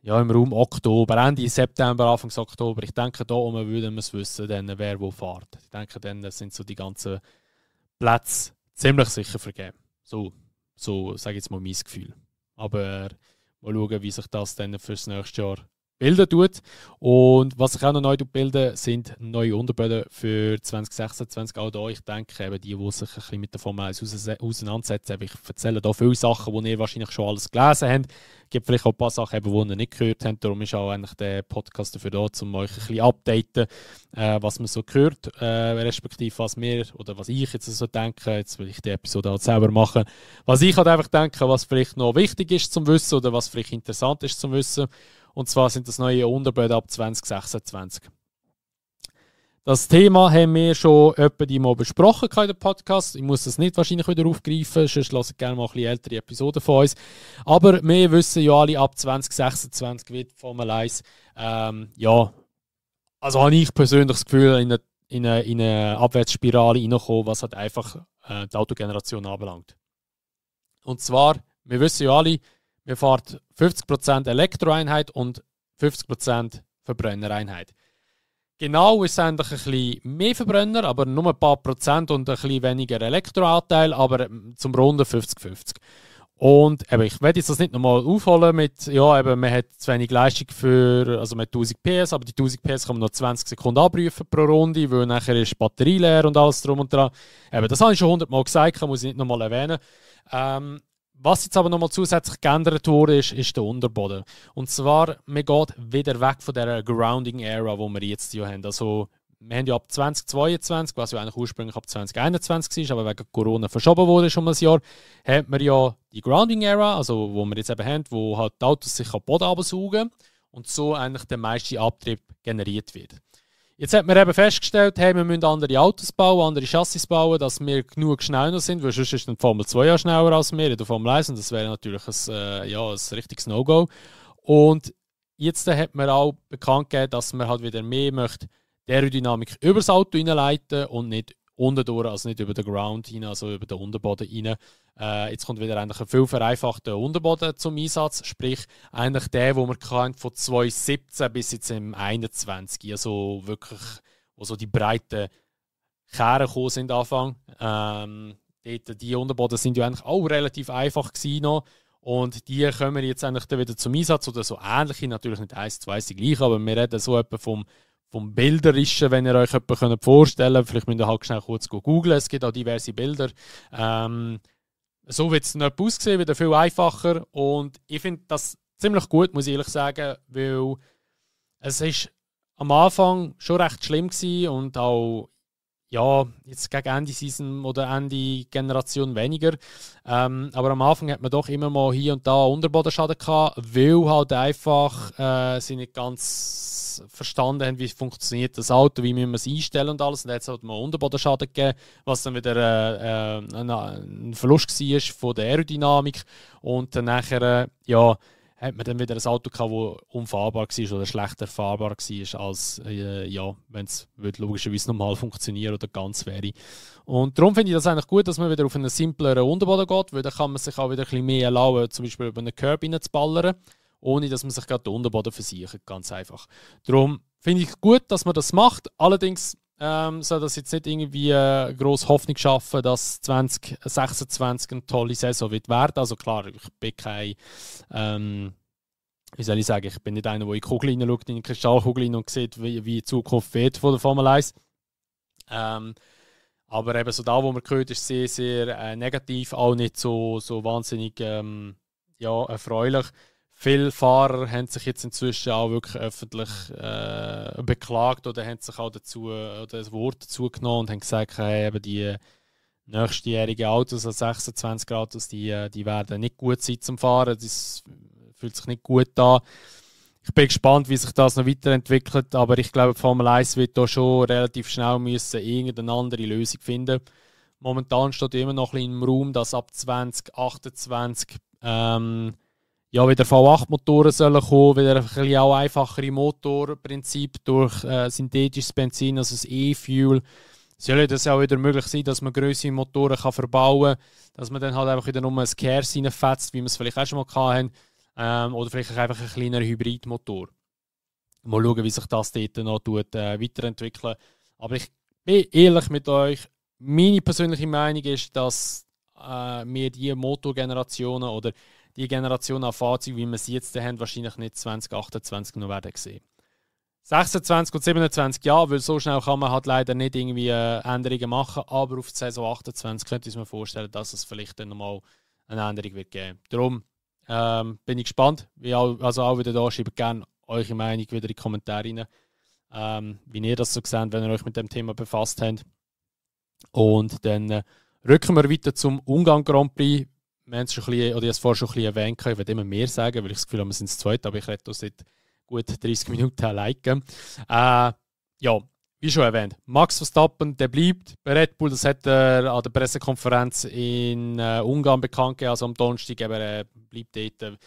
ja, im Raum Oktober, Ende September, Anfang Oktober. Ich denke, da würden wir es wissen, dann, wer wo fährt. Ich denke, dann sind so die ganzen Plätze ziemlich sicher vergeben. So sage ich jetzt mal mein Gefühl. Aber mal schauen, wie sich das dann fürs nächste Jahr bilden tut. Und was sich auch noch neu bilden, sind neue Unterböden für 2026. Auch da, ich denke, eben die sich ein bisschen mit der Formel 1 auseinandersetzen. Ich erzähle da viele Sachen, die ihr wahrscheinlich schon alles gelesen habt. Es gibt vielleicht auch ein paar Sachen, die ihr nicht gehört habt. Darum ist auch eigentlich der Podcast dafür da, um euch ein bisschen updaten, was man so hört, respektive was wir oder was ich jetzt so denke. Jetzt will ich die Episode halt selber machen. Was ich halt einfach denke, was vielleicht noch wichtig ist zum Wissen oder was vielleicht interessant ist zum Wissen. Und zwar sind das neue Unterböden ab 2026. Das Thema haben wir schon etwa mal besprochen in dem Podcast. Ich muss das nicht wahrscheinlich wieder aufgreifen, sonst lasst gerne mal ein bisschen ältere Episoden von uns. Aber wir wissen ja alle, ab 2026 wird Formel 1, ja, also habe ich persönlich das Gefühl, in eine Abwärtsspirale reinkommen, was halt einfach die Autogeneration anbelangt. Und zwar, wir wissen ja alle, wir fahren 50% Elektroeinheit und 50% Verbrennereinheit. Genau ist es eigentlich ein bisschen mehr Verbrenner, aber nur ein paar Prozent und ein bisschen weniger Elektroanteil, aber zum Runden 50-50. Und eben, ich werde jetzt das nicht nochmal aufholen mit, ja, eben, man hat zu wenig Leistung also mit 1000 PS, aber die 1000 PS kann man noch 20 Sekunden abrufen pro Runde, weil nachher ist die Batterie leer und alles drum und dran. Eben, das habe ich schon 100 Mal gesagt, muss ich nicht nochmal erwähnen. Was jetzt aber nochmal zusätzlich geändert wurde, ist der Unterboden. Und zwar, man geht wieder weg von dieser Grounding-Ära, die wir jetzt hier haben. Also, wir haben ja ab 2022, was ja eigentlich ursprünglich ab 2021 war, aber wegen Corona verschoben wurde schon ein Jahr, haben wir ja die Grounding-Ära, also wo wir jetzt eben haben, wo halt die Autos sich am Boden absaugen. und so eigentlich der meiste Abtrieb generiert wird. Jetzt hat man eben festgestellt, hey, wir müssen andere Autos bauen, andere Chassis bauen, dass wir genug schneller sind, weil sonst ist die Formel 2 ja schneller als wir in der Formel 1 und das wäre natürlich ein richtiges No-Go. Und jetzt hat man auch bekannt gegeben, dass man halt wieder mehr möchte die Aerodynamik über das Auto hineinleiten und nicht unten durch, also nicht über den Ground hinein, also über den Unterboden hinein. Jetzt kommt wieder eigentlich ein viel vereinfachter Unterboden zum Einsatz, sprich eigentlich der, wo man kann von 2017 bis jetzt im 2021, also wirklich, wo so die breiten Kehren gekommen sind Anfang. Die Unterboden sind ja eigentlich auch relativ einfach gewesen noch. Und die kommen jetzt eigentlich dann wieder zum Einsatz oder so ähnliche, natürlich nicht 1:2 die gleich, aber wir reden so etwa vom Bilderischen, wenn ihr euch etwas vorstellen könnt. Vielleicht müsst ihr halt schnell kurz googlen, es gibt auch diverse Bilder. So wird es nicht aussehen, wieder viel einfacher. Und ich finde das ziemlich gut, muss ich ehrlich sagen, weil es ist am Anfang schon recht schlimm gewesen und auch jetzt gegen Ende Season oder Ende Generation weniger. Aber am Anfang hat man doch immer mal hier und da Unterbodenschaden gehabt, weil halt einfach sie nicht ganz verstanden haben, wie funktioniert das Auto, wie müssen wir es einstellen und alles. Und dann hat es halt mal Unterbodenschaden gegeben, was dann wieder ein Verlust war von der Aerodynamik. Und dann nachher, hat man dann wieder ein Auto gehabt, das unfahrbar war oder schlechter fahrbar war, als wenn es logischerweise normal funktionieren oder ganz wäre. Und darum finde ich das eigentlich gut, dass man wieder auf einen simpleren Unterboden geht, weil dann kann man sich auch wieder ein bisschen mehr erlauben, zum Beispiel über einen Curb reinzuballern, ohne dass man sich gerade den Unterboden versichert, ganz einfach. Darum finde ich gut, dass man das macht. Allerdings soll das jetzt nicht irgendwie grosse Hoffnung schaffen, dass 2026 eine tolle Saison wird werden. Also klar, ich bin kein, wie soll ich sagen, ich bin nicht einer, der in die Kugel hineinschaut, in die Kristallkugel hinein und sieht, wie die Zukunft wird von der Formel 1. Aber eben so da, wo man gehört, ist sehr, sehr negativ, auch nicht so wahnsinnig erfreulich. Viele Fahrer haben sich jetzt inzwischen auch wirklich öffentlich beklagt oder haben sich auch dazu oder ein Wort dazu genommen und haben gesagt, hey, eben die nächstjährigen Autos, also 26 Autos, die werden nicht gut sein zum Fahren. Das fühlt sich nicht gut an. Ich bin gespannt, wie sich das noch weiterentwickelt, aber ich glaube, die Formel 1 wird da schon relativ schnell müssen irgendeine andere Lösung finden. Momentan steht immer noch ein bisschen im Raum, dass ab 2028 wieder V8-Motoren sollen kommen, wieder ein bisschen auch einfachere Motorprinzip durch synthetisches Benzin, also das E-Fuel. Soll das auch wieder möglich sein, dass man grössere Motoren verbauen kann, dass man dann halt einfach wieder nur ein Kers reinfetzt, wie wir es vielleicht auch schon mal hatten, oder vielleicht einfach ein kleiner Hybridmotor. Mal schauen, wie sich das dort noch weiterentwickelt. Aber ich bin ehrlich mit euch, meine persönliche Meinung ist, dass wir die Motorgenerationen oder die Generation an Fahrzeugen, wie wir sie jetzt haben, wahrscheinlich nicht 2028 noch werden sehen. 26 und 27 Jahre, weil so schnell kann man halt leider nicht irgendwie Änderungen machen, aber auf die Saison 28 könnte ich mir vorstellen, dass es vielleicht dann nochmal eine Änderung wird geben. Darum bin ich gespannt, auch wieder da, schreibt gerne eure Meinung wieder in die Kommentare rein, wie ihr das so seht, wenn ihr euch mit dem Thema befasst habt. Und dann rücken wir weiter zum Ungarn Grand Prix. Wir haben es schon ein bisschen, oder ich habe es vorher schon ein bisschen erwähnt, ich werde immer mehr sagen, weil ich das Gefühl habe, wir sind das Zweite, aber ich rede das seit gut 30 Minuten alleine. Wie schon erwähnt, Max Verstappen, der bleibt bei Red Bull, das hat er an der Pressekonferenz in Ungarn bekannt gegeben, also am Donnerstag, aber er bleibt dort.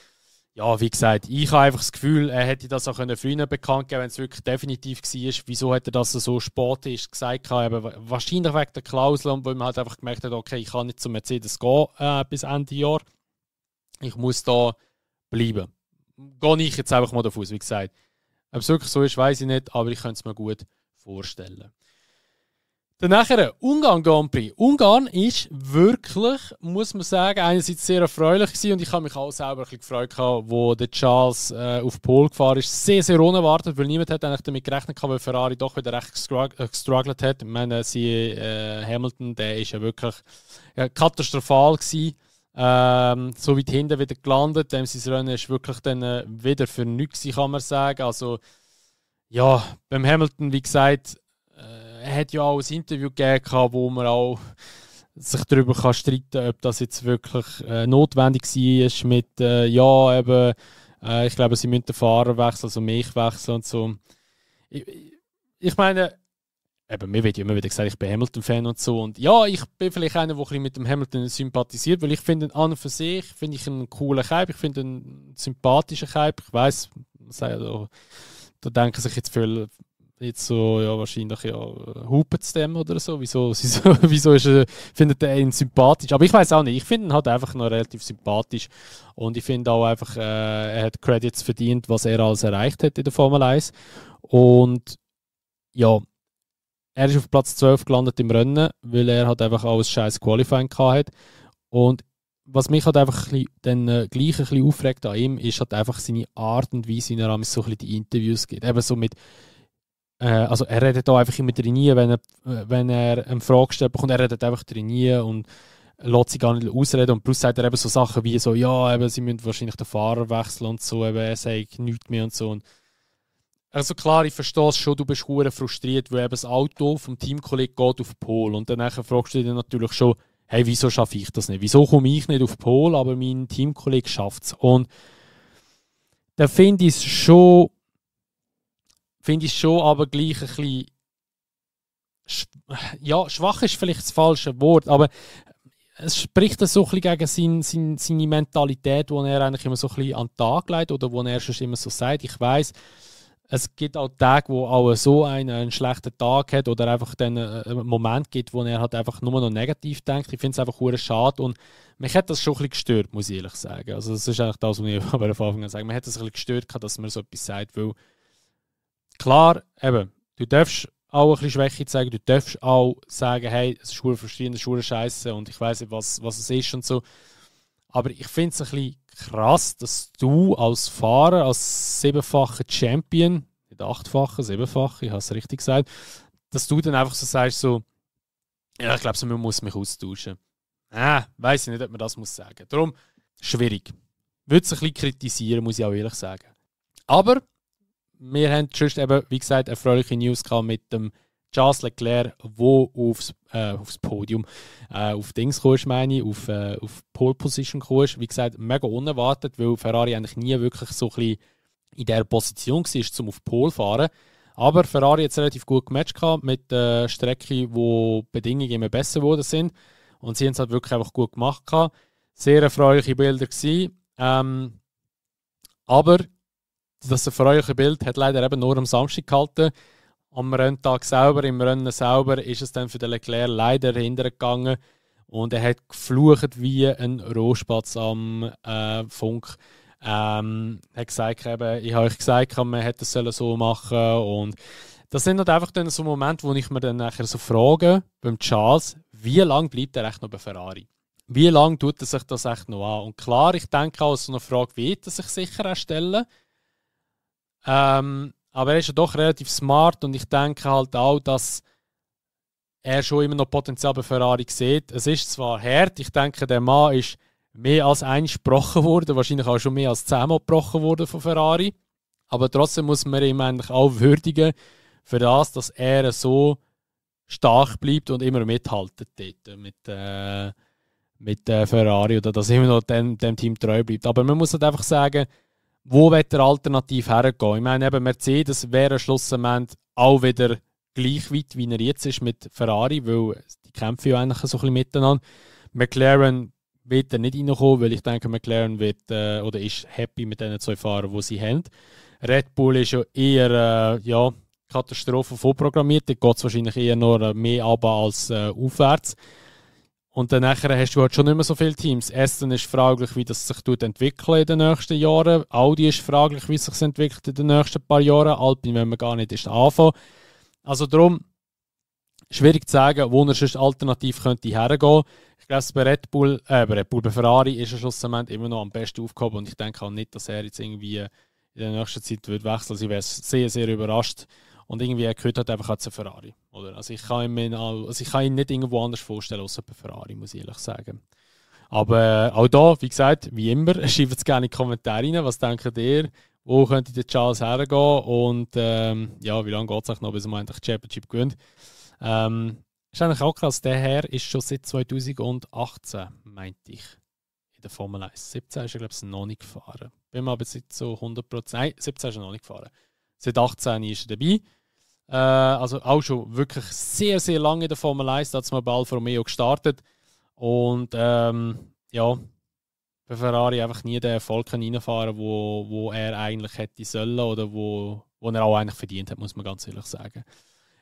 Wie gesagt, ich habe einfach das Gefühl, er hätte das auch früher bekannt geben, wenn es wirklich definitiv war. Wieso hat er das so spät gesagt? Wahrscheinlich wegen der Klausel, weil man halt einfach gemerkt hat, okay, ich kann nicht zum Mercedes gehen bis Ende Jahr. Ich muss da bleiben. Gehe ich jetzt einfach mal davon aus, wie gesagt. Ob es wirklich so ist, weiß ich nicht, aber ich könnte es mir gut vorstellen. Dann nachher Ungarn Grand Prix. Ungarn ist wirklich, muss man sagen, einerseits sehr erfreulich gewesen und ich habe mich auch selber ein bisschen gefreut, wo der Charles auf Pole gefahren ist. Sehr, sehr unerwartet, weil niemand hat eigentlich damit gerechnet, weil Ferrari doch wieder recht gestruggelt hat. Ich meine, Hamilton, der ist ja wirklich katastrophal gewesen. So weit hinten wieder gelandet. Sein Rennen ist wirklich dann wieder für nichts, kann man sagen. Also, beim Hamilton, wie gesagt, er hat ja auch ein Interview gegeben, wo man auch sich darüber streiten kann, ob das jetzt wirklich notwendig war mit Ich glaube, sie müssen den Fahrer wechseln, also mich wechseln und so. Ich meine, eben, mir wird ja immer wieder gesagt, ich bin Hamilton-Fan und so. Und ja, ich bin vielleicht einer, der ein bisschen mit dem Hamilton sympathisiert, weil ich finde ihn an und für sich, finde ich einen coolen Kype, ich finde ihn einen sympathischen Kype. Ich weiss, da denken sich jetzt viele jetzt so, ja, wahrscheinlich, ja, hupen zu dem oder so. Wieso findet er ihn sympathisch? Aber ich weiß auch nicht. Ich finde ihn halt einfach noch relativ sympathisch. Und ich finde auch einfach, er hat Credits verdient, was er alles erreicht hat in der Formel 1. Und ja, er ist auf Platz 12 gelandet im Rennen, weil er halt einfach auch ein scheiß Qualifying hatte. Und was mich halt einfach dann gleich ein bisschen aufregt an ihm, ist halt einfach seine Art und Weise, wie er so ein bisschen die Interviews gibt. Eben so mit, also er redet da einfach immer drin, wenn er eine Frage stellt bekommt, er redet einfach drin und lässt sich gar nicht ausreden. Und plus sagt er eben so Sachen wie so, ja, eben, sie müssen wahrscheinlich den Fahrer wechseln und so, eben, er sagt nichts mehr und so. Und also klar, ich verstehe es schon, du bist hure frustriert, weil eben das Auto vom Teamkollegen geht auf Pole. Und dann fragst du dich natürlich schon, hey, wieso schaffe ich das nicht? Wieso komme ich nicht auf Pole, aber mein Teamkollege schafft es? Und dann finde ich es schon aber gleich ein bisschen, ja, schwach ist vielleicht das falsche Wort, aber es spricht so ein bisschen gegen seine Mentalität, die er eigentlich immer so ein bisschen an den Tag legt oder wo er schon immer so sagt. Ich weiss, es gibt auch Tage, wo auch so einen schlechten Tag hat oder einfach dann einen Moment gibt, wo er halt einfach nur noch negativ denkt. Ich finde es einfach hure schade und mich hat das schon ein bisschen gestört, muss ich ehrlich sagen. Also das ist eigentlich das, was ich am Anfang sage. Mir hat das ein bisschen gestört, dass man so etwas sagt, weil klar, eben, du darfst auch ein bisschen Schwäche zeigen, du darfst auch sagen, hey, es ist hure frustrierend, es ist hure scheiße und ich weiss nicht, was es ist und so. Aber ich finde es ein bisschen krass, dass du als Fahrer, als 7-facher Champion, nicht 8-facher, 7-facher, ich habe es richtig gesagt, dass du dann einfach so sagst, so, ja, ich glaube, so, man muss mich austauschen. Weiss ich nicht, ob man das muss sagen. Darum, schwierig. Würde es ein bisschen kritisieren, muss ich auch ehrlich sagen. Aber wir haben schon eben, wie gesagt, erfreuliche News gehabt mit dem Charles Leclerc, der aufs Podium, auf Dings kommst, meine ich, auf Pole Position kommst. Wie gesagt, mega unerwartet, weil Ferrari eigentlich nie wirklich so ein bisschen in dieser Position war, um auf Pole zu fahren. Aber Ferrari hat es relativ gut gematcht mit der Strecke, wo die Bedingungen immer besser geworden sind. Und sie haben es halt wirklich einfach gut gemacht. Sehr erfreuliche Bilder gewesen. Aber das erfreuliche Bild hat leider eben nur am Samstag gehalten. Am Renntag selber, im Rennen selber, ist es dann für den Leclerc leider hintergegangen. Und er hat geflucht wie ein Rohspatz am Funk. Hat gesagt, eben, ich habe euch gesagt, man hätte es so machen sollen. Und das sind halt einfach dann so Momente, wo ich mir dann nachher so frage, beim Charles, wie lange bleibt er echt noch bei Ferrari? Wie lange tut er sich das echt noch an? Und klar, ich denke auch, so eine Frage wird er sich sicher auch stellen. Aber er ist ja doch relativ smart und ich denke halt auch, dass er schon immer noch Potenzial bei Ferrari sieht. Es ist zwar hart, ich denke, der Mann ist mehr als einmal gebrochen worden, wahrscheinlich auch schon mehr als 10-mal gebrochen worden von Ferrari. Aber trotzdem muss man ihm eigentlich auch würdigen für das, dass er so stark bleibt und immer mithaltet dort mit Ferrari oder dass er immer noch dem Team treu bleibt. Aber man muss halt einfach sagen, wo wird der alternativ hergehen? Ich meine, eben Mercedes wäre schlussendlich auch wieder gleich weit, wie er jetzt ist mit Ferrari, weil die kämpfen ja eigentlich so ein bisschen miteinander. McLaren wird er nicht reinkommen, weil ich denke, McLaren wird oder ist happy mit den 2 Fahrern, die sie haben. Red Bull ist ja eher Katastrophe vorprogrammiert. Da geht es wahrscheinlich eher noch mehr runter als aufwärts. Und dann nachher hast du halt schon nicht mehr so viele Teams. Aston ist fraglich, wie das sich entwickelt in den nächsten Jahren. Audi ist fraglich, wie es sich entwickelt in den nächsten paar Jahren. Alpine, wenn man gar nicht ist, anfangen. Also darum, schwierig zu sagen, wo er sonst alternativ könnte hergehen. Ich glaube, bei Ferrari ist er schlussendlich immer noch am besten aufgehoben. Und ich denke auch nicht, dass er jetzt irgendwie in der nächsten Zeit wird wechseln. Also ich wäre sehr, sehr überrascht. Und irgendwie gehört halt einfach zu Ferrari. Oder? Also ich kann ihn nicht irgendwo anders vorstellen, außer bei Ferrari, muss ich ehrlich sagen. Aber auch da, wie gesagt, wie immer, schreibt es gerne in die Kommentare rein. Was denkt ihr? Wo könnte der Charles hergehen? Und wie lange geht es noch, bis er endlich die Championship gewinnt? Ist eigentlich auch krass, der Herr ist schon seit 2018, meinte ich, in der Formel 1. 17 ist er, glaube ich, noch nicht gefahren. Bin mir aber jetzt so 100%. Nein, 17 ist er noch nicht gefahren. Seit 18 ist er dabei. Also auch schon wirklich sehr, sehr lange in der Formel 1. Da hat es mal bei Alfa Romeo gestartet. Und ja, bei Ferrari einfach nie den Erfolg reinfahren, wo er eigentlich hätte sollen oder wo er auch eigentlich verdient hat, muss man ganz ehrlich sagen.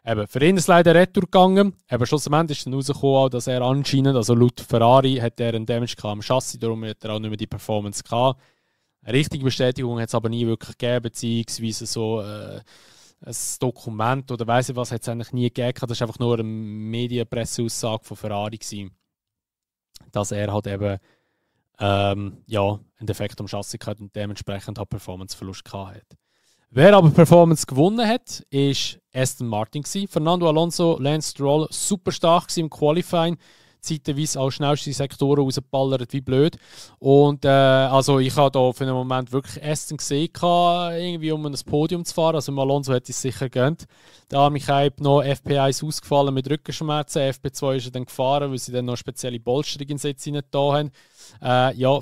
Eben, für ihn ist es leider retour gegangen. Aber schlussendlich ist dann rausgekommen, dass er anscheinend, also laut Ferrari, hat er einen Damage am Chassis, darum hat er auch nicht mehr die Performance gehabt. Eine richtige Bestätigung hat es aber nie wirklich gegeben, beziehungsweise so ein Dokument oder weiss ich was, hat es eigentlich nie gegeben. Das war einfach nur eine Medienpresseaussage von Ferrari gewesen, dass er halt eben einen Defekt am Chassis hatte und dementsprechend halt Performanceverlust gehabt hat. Wer aber Performance gewonnen hat, ist Aston Martin gewesen. Fernando Alonso, Lance Stroll, super stark im Qualifying. Zeitweise auch schnellste Sektoren rausgeballert wie blöd. Und also ich habe da für einen Moment wirklich Aston gesehen, irgendwie um ein Podium zu fahren. Also Alonso hätte es sicher gegönnt. Der arme Keib noch FP1 ausgefallen mit Rückenschmerzen. FP2 ist er dann gefahren, weil sie dann noch spezielle Bolsterung in den Sitz rein haben.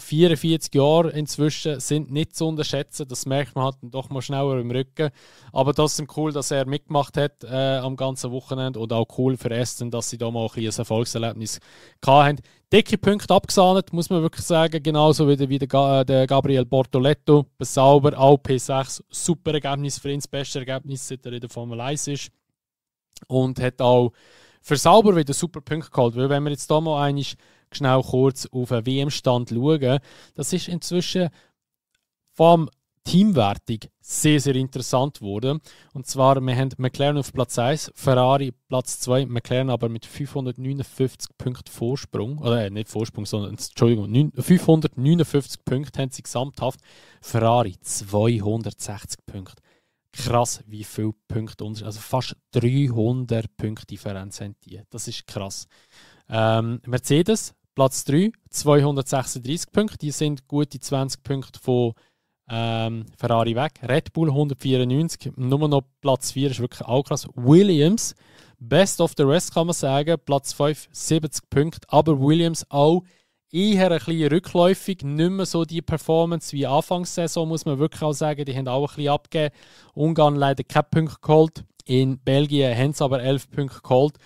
44 Jahre inzwischen sind nicht zu unterschätzen. Das merkt man halt dann doch mal schneller im Rücken. Aber trotzdem cool, dass er mitgemacht hat am ganzen Wochenende. Und auch cool für Aston, dass sie da mal ein Erfolgserlebnis hatten. Dicke Punkte abgesahnet, muss man wirklich sagen. Genauso wie der Gabriel Bortoletto. Sauber, auch P6. Super Ergebnis für ihn. Das beste Ergebnis, seit er in der Formel 1 ist. Und hat auch für Sauber wieder super Punkte geholt. Weil wenn wir jetzt da mal schnell kurz auf einen WM-Stand schauen, das ist inzwischen vom Teamwertung sehr, sehr interessant geworden. Und zwar, wir haben McLaren auf Platz 1, Ferrari Platz 2, McLaren aber mit 559 Punkten Vorsprung. Oder nicht Vorsprung, sondern, Entschuldigung, 559 Punkte haben sie gesamthaft. Ferrari 260 Punkte. Krass, wie viele Punkte unterschied. Also fast 300 Punkte Differenz haben die. Das ist krass. Mercedes, Platz 3, 236 Punkte. Die sind gute 20 Punkte von Ferrari weg. Red Bull 194, nur noch Platz 4 ist wirklich auch krass. Williams, best of the rest kann man sagen, Platz 5, 70 Punkte. Aber Williams auch eher ein bisschen rückläufig, nicht mehr so die Performance wie Anfangssaison, muss man wirklich auch sagen. Die haben auch ein bisschen abgegeben. Ungarn leider keine Punkte geholt. In Belgien haben sie aber 11 Punkte geholt.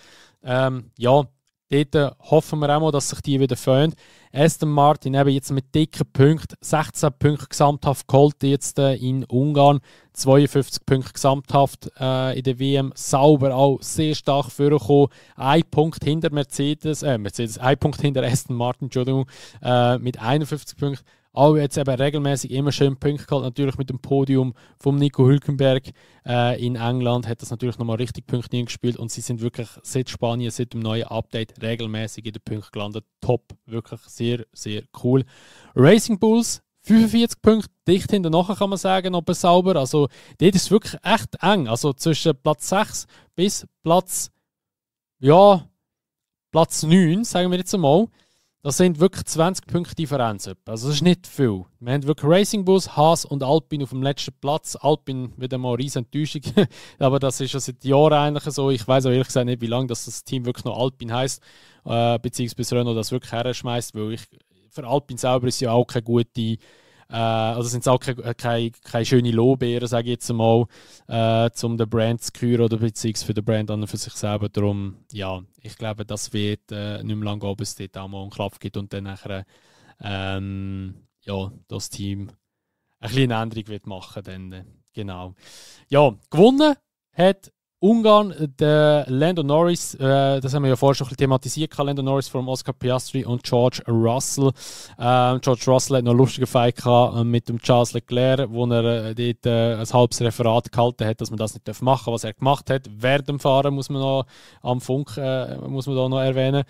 Dort hoffen wir auch mal, dass sich die wieder föhnen. Aston Martin eben jetzt mit dicken Punkten, 16 Punkte gesamthaft geholt jetzt in Ungarn, 52 Punkte gesamthaft in der WM. Sauber auch sehr stark vorgekommen. Ein Punkt hinter ein Punkt hinter Aston Martin, Entschuldigung, mit 51 Punkten. Auch jetzt eben regelmäßig immer schön Punkte geholt. Natürlich mit dem Podium von Nico Hülkenberg in England hat das natürlich nochmal richtig Punkte gespielt und sie sind wirklich seit Spanien, seit dem neuen Update regelmäßig in den Punkten gelandet. Top, wirklich sehr, sehr cool. Racing Bulls 45 Punkte, dicht hinterher kann man sagen, aber sauber. Also dort ist es wirklich echt eng. Also zwischen Platz 6 bis Platz 9, sagen wir jetzt einmal. Das sind wirklich 20 Punkte Differenz. Also das ist nicht viel. Wir haben wirklich Racing Bulls, Haas und Alpine auf dem letzten Platz. Alpine wieder mal eine riesen Enttäuschung. Aber das ist schon seit Jahren eigentlich so. Ich weiß auch ehrlich gesagt nicht, wie lange das Team wirklich noch Alpine heisst. Beziehungsweise Renault das wirklich herschmeißt. Weil für Alpine selber ist ja auch keine gute... also sind es auch keine schöne Lorbeeren, sage ich jetzt mal, um den Brand zu küren oder beziehungsweise für den Brand an und für sich selber. Darum, ja, ich glaube, das wird nicht mehr lange gehen, bis es dort auch mal einen Klapp gibt und dann nachher das Team eine kleine Änderung wird machen. Dann, genau. Ja, gewonnen hat Ungarn, der Lando Norris, das haben wir ja vorher schon ein bisschen thematisiert, Lando Norris von Oscar Piastri und George Russell. George Russell hat noch einen lustigen Fight gehabt mit dem Charles Leclerc, wo er dort ein halbes Referat gehalten hat, dass man das nicht machen darf, was er gemacht hat. Während dem Fahren muss man noch am Funk muss man da noch erwähnen.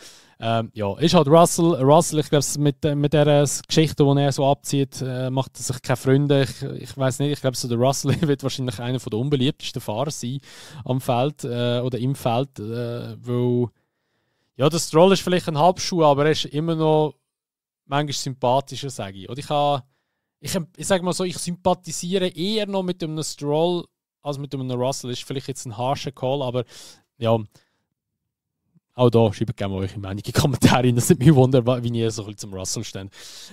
Ist halt Russell, ich glaube, mit der Geschichte, die er so abzieht, macht er sich keine Freunde. Ich weiß nicht, ich glaube, so der Russell wird wahrscheinlich einer der unbeliebtesten Fahrer sein am Feld oder im Feld, weil der Stroll ist vielleicht ein Halbschuh, aber er ist immer noch manchmal sympathischer, sage ich. Oder ich sage mal so, ich sympathisiere eher noch mit einem Stroll als mit einem Russell. Ist vielleicht jetzt ein harscher Call, aber ja, Auch da schreibt gerne mal eure Meinung in die Kommentare rein. Das nimmt mich Wunder, wie ihr so ein bisschen zum Russell steht.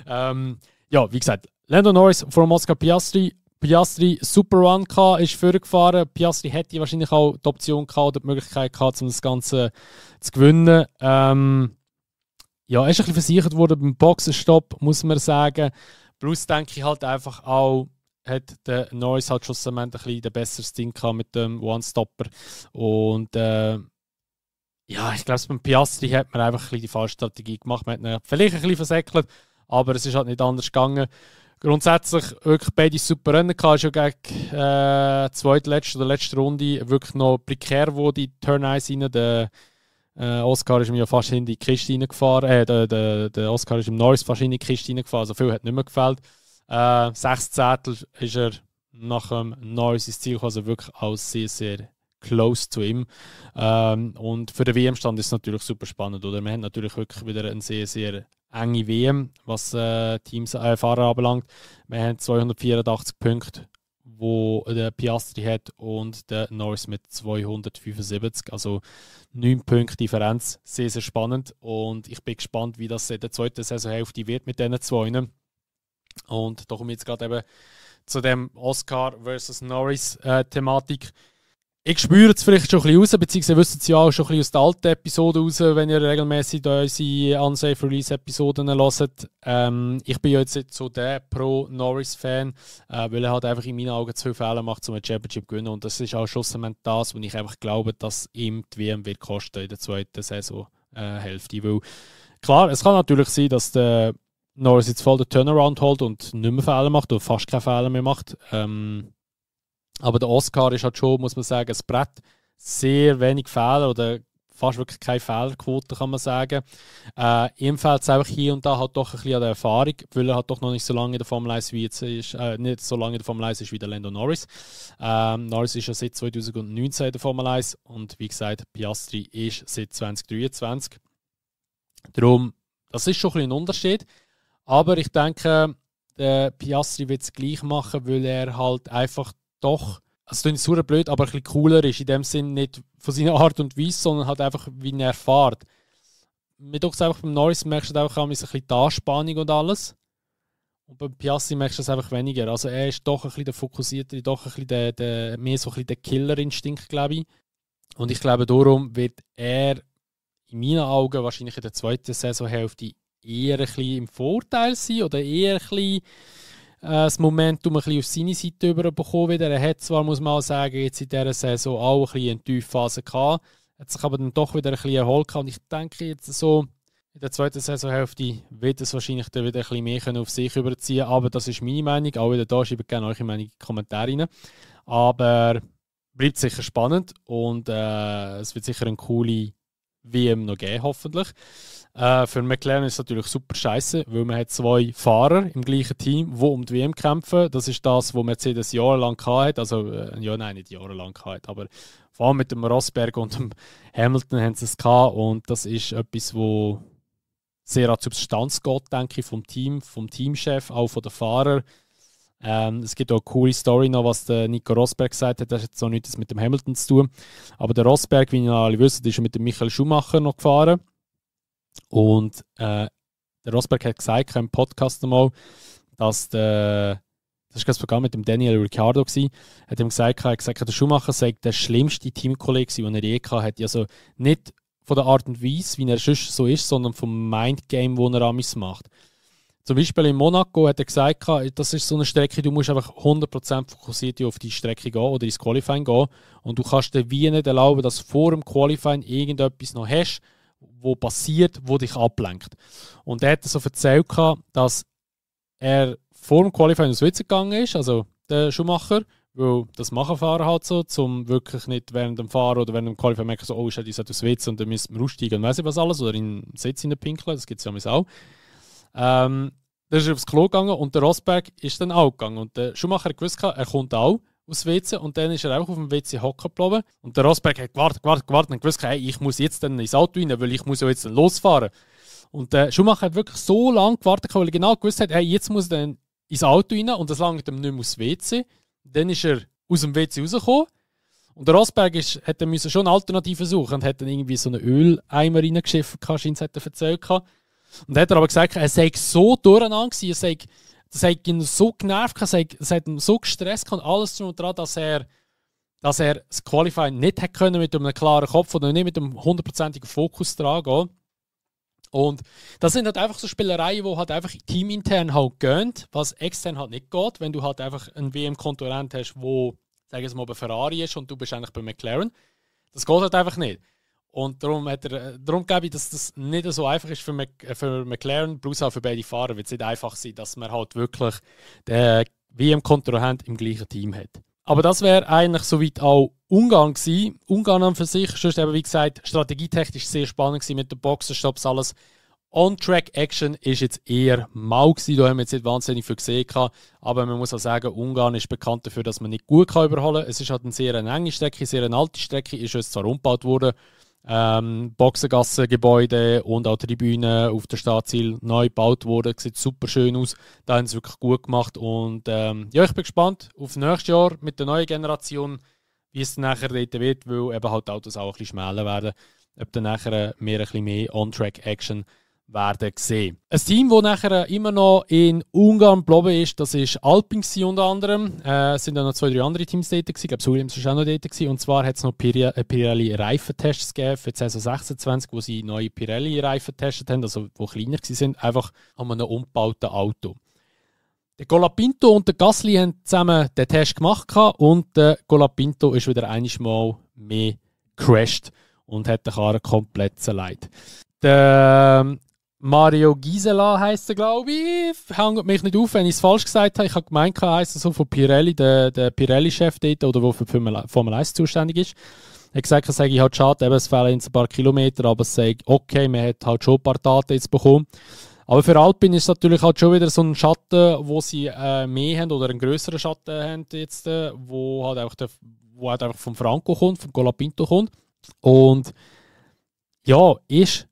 Ja, wie gesagt, Lando Norris vor Oscar Piastri. Piastri super Run gehabt, ist vorgefahren. Piastri hätte wahrscheinlich auch die Option gehabt oder die Möglichkeit gehabt, um das Ganze zu gewinnen. Ja, er ist ein bisschen versichert worden beim Boxenstopp, muss man sagen. Plus denke ich halt einfach auch, hat der Norris halt schlussendlich ein bisschen den besseres Ding gehabt mit dem One-Stopper. Und ja, ich glaube, beim Piastri hat man einfach ein bisschen die falsche Strategie gemacht. Man hat ihn vielleicht ein bisschen versäckelt, aber es ist halt nicht anders gegangen. Grundsätzlich wirklich beide super Rennen gehabt. Schon gegen zweitletzte oder letzte Runde wirklich noch prekär, wo die Turn 1 rein. Der Oscar ist mir ja fast in die Kiste reingefahren. Der Oscar ist im Norris fast in die Kiste reingefahren. Also viel hat nicht mehr gefällt. 6 Zehntel ist er nach dem Norris ins Ziel gekommen. Also wirklich auch sehr, sehr close zu ihm. Und für den WM-Stand ist es natürlich super spannend. Oder? Wir haben natürlich wirklich wieder eine sehr, sehr enge WM, was Fahrer anbelangt. Wir haben 284 Punkte, wo der Piastri hat und der Norris mit 275. Also 9 Punkte Differenz. Sehr, sehr spannend. Und ich bin gespannt, wie das in der zweiten Saisonhälfte wird mit diesen zwei. Und da komme ich jetzt gerade eben zu dem Oscar versus Norris Thematik. Ich spüre es vielleicht schon ein bisschen raus, beziehungsweise wissen Sie ja auch schon ein bisschen aus der alten Episode raus, wenn ihr regelmäßig unsere Unsafe Release Episoden hört. Ich bin ja jetzt nicht so der Pro-Norris-Fan, weil er halt einfach in meinen Augen zu viele Fehler macht, um ein Championship zu gewinnen. Und das ist auch schlussendlich das, wo ich einfach glaube, dass ihm die WM wird kosten in der zweiten Saisonhälfte. Weil klar, es kann natürlich sein, dass der Norris jetzt voll den Turnaround holt und nicht mehr Fehler macht oder fast keine Fehler mehr macht. Aber der Oscar ist halt schon, muss man sagen, ein Brett. Sehr wenig Fehler oder fast wirklich keine Fehlerquote, kann man sagen. Ihm fehlt es einfach hier und da halt doch ein bisschen an der Erfahrung, weil er halt doch noch nicht so lange in der Formel 1 wie jetzt ist, nicht so lange in der Formel 1 ist wie der Lando Norris. Norris ist ja seit 2019 in der Formel 1 und wie gesagt, Piastri ist seit 2023. Darum, das ist schon ein bisschen ein Unterschied. Aber ich denke, der Piastri wird es gleich machen, weil er halt einfach doch, also das klingt super blöd, aber ein bisschen cooler ist. In dem Sinn nicht von seiner Art und Weise, sondern halt einfach, wie er fährt. Mir doch einfach beim Norris merkst du auch ein bisschen die Anspannung und alles. Und beim Piastri merkst du das einfach weniger. Also er ist doch ein bisschen der Fokussiertere, doch ein bisschen mehr so ein bisschen der Killerinstinkt, glaube ich. Und ich glaube, darum wird er in meinen Augen wahrscheinlich in der zweiten Saisonhälfte eher ein bisschen im Vorteil sein oder eher ein bisschen das Momentum ein bisschen auf seine Seite überbekommen wieder. Er hat zwar, muss man auch sagen, jetzt in dieser Saison auch ein bisschen eine Tiefphase gehabt, hat sich aber dann doch wieder ein bisschen erholt gehabt. Und ich denke jetzt so, in der zweiten Saisonhälfte wird es wahrscheinlich dann wieder ein bisschen mehr auf sich überziehen. Aber das ist meine Meinung. Auch wieder da schreibt gerne eure Meinung in die Kommentare rein. Aber bleibt sicher spannend und es wird sicher eine coole WM noch geben, hoffentlich. Für McLaren ist es natürlich super scheiße, weil man hat 2 Fahrer im gleichen Team, die um die WM kämpfen. Das ist das, was Mercedes jahrelang hatte. Also, nicht jahrelang hatte, aber vor allem mit dem Rosberg und dem Hamilton haben sie es gehabt. Und das ist etwas, wo sehr an die Substanz geht, denke ich, vom Team, vom Teamchef, auch von den Fahrern. Es gibt auch eine coole Story noch, was der Nico Rosberg gesagt hat. Das hat jetzt so nichts mit dem Hamilton zu tun. Aber der Rosberg, wie ihr alle wisst, ist mit dem Michael Schumacher noch gefahren. Und der Rosberg hat gesagt im Podcast einmal, dass das war sogar mit dem Daniel Ricciardo, hat ihm gesagt, der Schumacher sei der schlimmste Teamkollege, den er je hatte. Also nicht von der Art und Weise, wie er sonst so ist, sondern vom Mindgame, das er amigs macht. Zum Beispiel in Monaco hat er gesagt, das ist so eine Strecke, du musst einfach 100% fokussiert auf die Strecke gehen oder ins Qualifying gehen. Und du kannst dir wie nicht erlauben, dass vor dem Qualifying irgendetwas noch hast, wo passiert, wo dich ablenkt. Und er hat so erzählt, dass er vor dem Qualifying aus Witz gegangen ist, also der Schumacher, weil das machen Fahrer halt so, um wirklich nicht während dem Fahren oder während dem Qualifying merken, so, oh, ich sollte aus Witz und dann müssen wir aussteigen und weiss ich was alles, oder in den Sitz pinkeln, das gibt es ja auch. Der ist aufs Klo gegangen und der Rosberg ist dann auch gegangen. Und der Schumacher hat gewusst, er kommt auch aus WC und dann ist er auch auf dem WC hocken geblieben. Und der Rosberg hat gewartet und gewusst, hey, ich muss jetzt dann ins Auto rein, weil ich muss ja jetzt dann losfahren. Und der Schumacher hat wirklich so lange gewartet, weil er genau gewusst hat, hey, jetzt muss er dann ins Auto rein und das lange ihm nicht mehr aus WC. Dann ist er aus dem WC rausgekommen Und der Rosberg hätte schon eine Alternative suchen und hat dann irgendwie so einen Öleimer reingeschifft, scheint er erzählt. Und hat er aber gesagt, er sei so durcheinander gewesen, das hat ihn so genervt, es hat ihn so gestresst und alles drum und dran, dass er das Qualifying nicht hätte können mit einem klaren Kopf oder nicht mit einem 100%igen Fokus dran gehen. Und das sind halt einfach so Spielereien, die halt einfach teamintern halt gehen, was extern halt nicht geht, wenn du halt einfach einen WM-Konkurrent hast, wo, sagen wir mal, bei Ferrari ist und du bist eigentlich bei McLaren. Das geht halt einfach nicht. Und darum glaube ich, dass das nicht so einfach ist für McLaren, plus auch für beide Fahrer, wird es nicht einfach sein, dass man halt wirklich den WM-Konkurrent im gleichen Team hat. Aber das wäre eigentlich soweit auch Ungarn gewesen. Ungarn an für sich, sonst eben wie gesagt, strategietechnisch sehr spannend gewesen mit den Boxenstopps, alles. On-Track-Action ist jetzt eher mau gewesen, da haben wir jetzt nicht wahnsinnig viel gesehen gehabt. Aber man muss auch sagen, Ungarn ist bekannt dafür, dass man nicht gut überholen kann. Es ist halt eine sehr enge Strecke, sehr eine alte Strecke, ist jetzt zwar umgebaut worden. Boxengassengebäude und auch Tribünen auf der Startziel neu gebaut worden. Sieht super schön aus. Da haben sie wirklich gut gemacht. Und ja, ich bin gespannt auf nächstes Jahr mit der neuen Generation, wie es dann nachher dort wird, weil eben halt die Autos auch ein bisschen schmäler werden. Ob dann nachher ein bisschen mehr On-Track-Action werden sehen. Ein Team, das nachher immer noch in Ungarn geblieben ist, das ist Alpine unter anderem. Es sind dann noch 2, 3 andere Teams dort gewesen. Ich glaube, Williams war auch noch dort gewesen. Und zwar hat es noch Pirelli-Reifentests gegeben für 2026, wo sie neue Pirelli-Reifen getestet haben, also die kleiner waren, einfach an einem umgebauten Auto. Der Colapinto und der Gasly haben zusammen den Test gemacht und der Colapinto ist wieder einmal mehr gecrashed und hat den Karren komplett zerlegt. Der Mario Gisela heisst er, glaube ich. Hängt mich nicht auf, wenn ich es falsch gesagt habe. Ich habe gemeint, er heisst so von Pirelli, der Pirelli-Chef dort, oder der für Formel 1 zuständig ist. Er hat gesagt, es sei halt schade, eben, es fehlen ein paar Kilometer, aber es sei okay, man hat halt schon ein paar Daten jetzt bekommen. Aber für Alpine ist es natürlich halt schon wieder so ein Schatten, wo sie mehr haben, oder einen grösseren Schatten haben jetzt, wo halt einfach vom Franco kommt, vom Colapinto kommt. Und ja, ist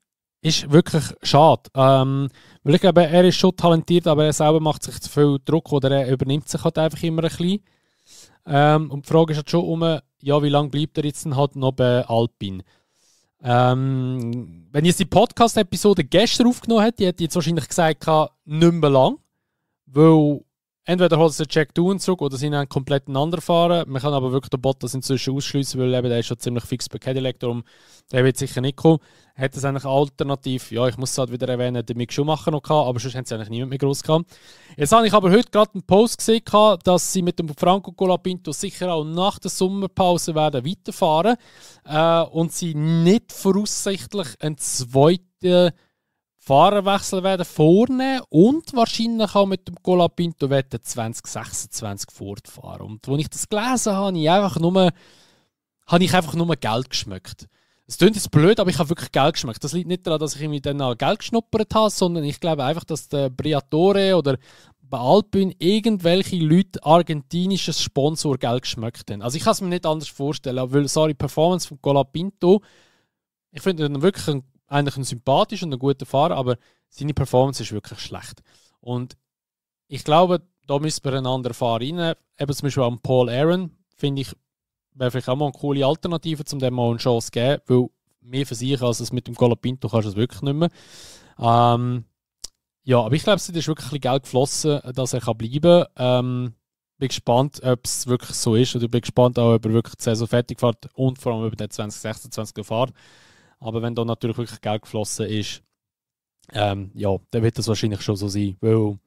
wirklich schade. Weil ich glaube, er ist schon talentiert, aber er selber macht sich zu viel Druck oder er übernimmt sich halt einfach immer ein bisschen. Und die Frage ist halt schon ja, wie lange bleibt er jetzt halt noch bei Alpine? Wenn ich jetzt die Podcast-Episode gestern aufgenommen hätte, hätte ich jetzt wahrscheinlich gesagt, nicht mehr lang. Weil entweder holt es den Jack Doohan zurück oder sie einen komplett anderen fahren. Man kann aber wirklich den Bottas inzwischen ausschliessen, weil eben der ist schon ziemlich fix bei Cadillac, darum der wird sicher nicht kommen. Hat es eigentlich alternativ, ja, ich muss es halt wieder erwähnen, den Mick Schumacher noch gehabt, aber sonst haben sie eigentlich niemand mehr groß gehabt. Jetzt habe ich aber heute gerade einen Post gesehen, dass sie mit dem Franco Colapinto sicher auch nach der Sommerpause werden weiterfahren und sie nicht voraussichtlich einen zweiten Fahrerwechsel werden vornehmen und wahrscheinlich auch mit dem Colapinto 2026 fortfahren. Und als ich das gelesen habe, habe ich einfach nur Geld geschmeckt. Es klingt jetzt blöd, aber ich habe wirklich Geld geschmeckt. Das liegt nicht daran, dass ich irgendwie dann auch Geld geschnuppert habe, sondern ich glaube einfach, dass der Briatore oder bei Alpine irgendwelche Leute argentinisches Sponsorgeld geschmeckt haben. Also ich kann es mir nicht anders vorstellen, weil die Performance von Colapinto, ich finde ihn wirklich eigentlich ein sympathischer und ein guter Fahrer, aber seine Performance ist wirklich schlecht. Und ich glaube, da müssen wir einen anderen Fahrer rein. Eben zum Beispiel an Paul Aaron, finde ich, wäre vielleicht auch mal eine coole Alternative, um dem mal eine Chance zu geben, weil mehr für sich als es mit dem Colapinto kannst du es wirklich nicht mehr. Ja, aber ich glaube, es ist wirklich ein bisschen Geld geflossen, dass er bleiben kann. Bin gespannt, ob es wirklich so ist. Und ich bin gespannt auch, ob er wirklich die Saison fertig fährt und vor allem über den 2026 fährt. Aber wenn da natürlich wirklich Geld geflossen ist, ja, dann wird das wahrscheinlich schon so sein. Weil,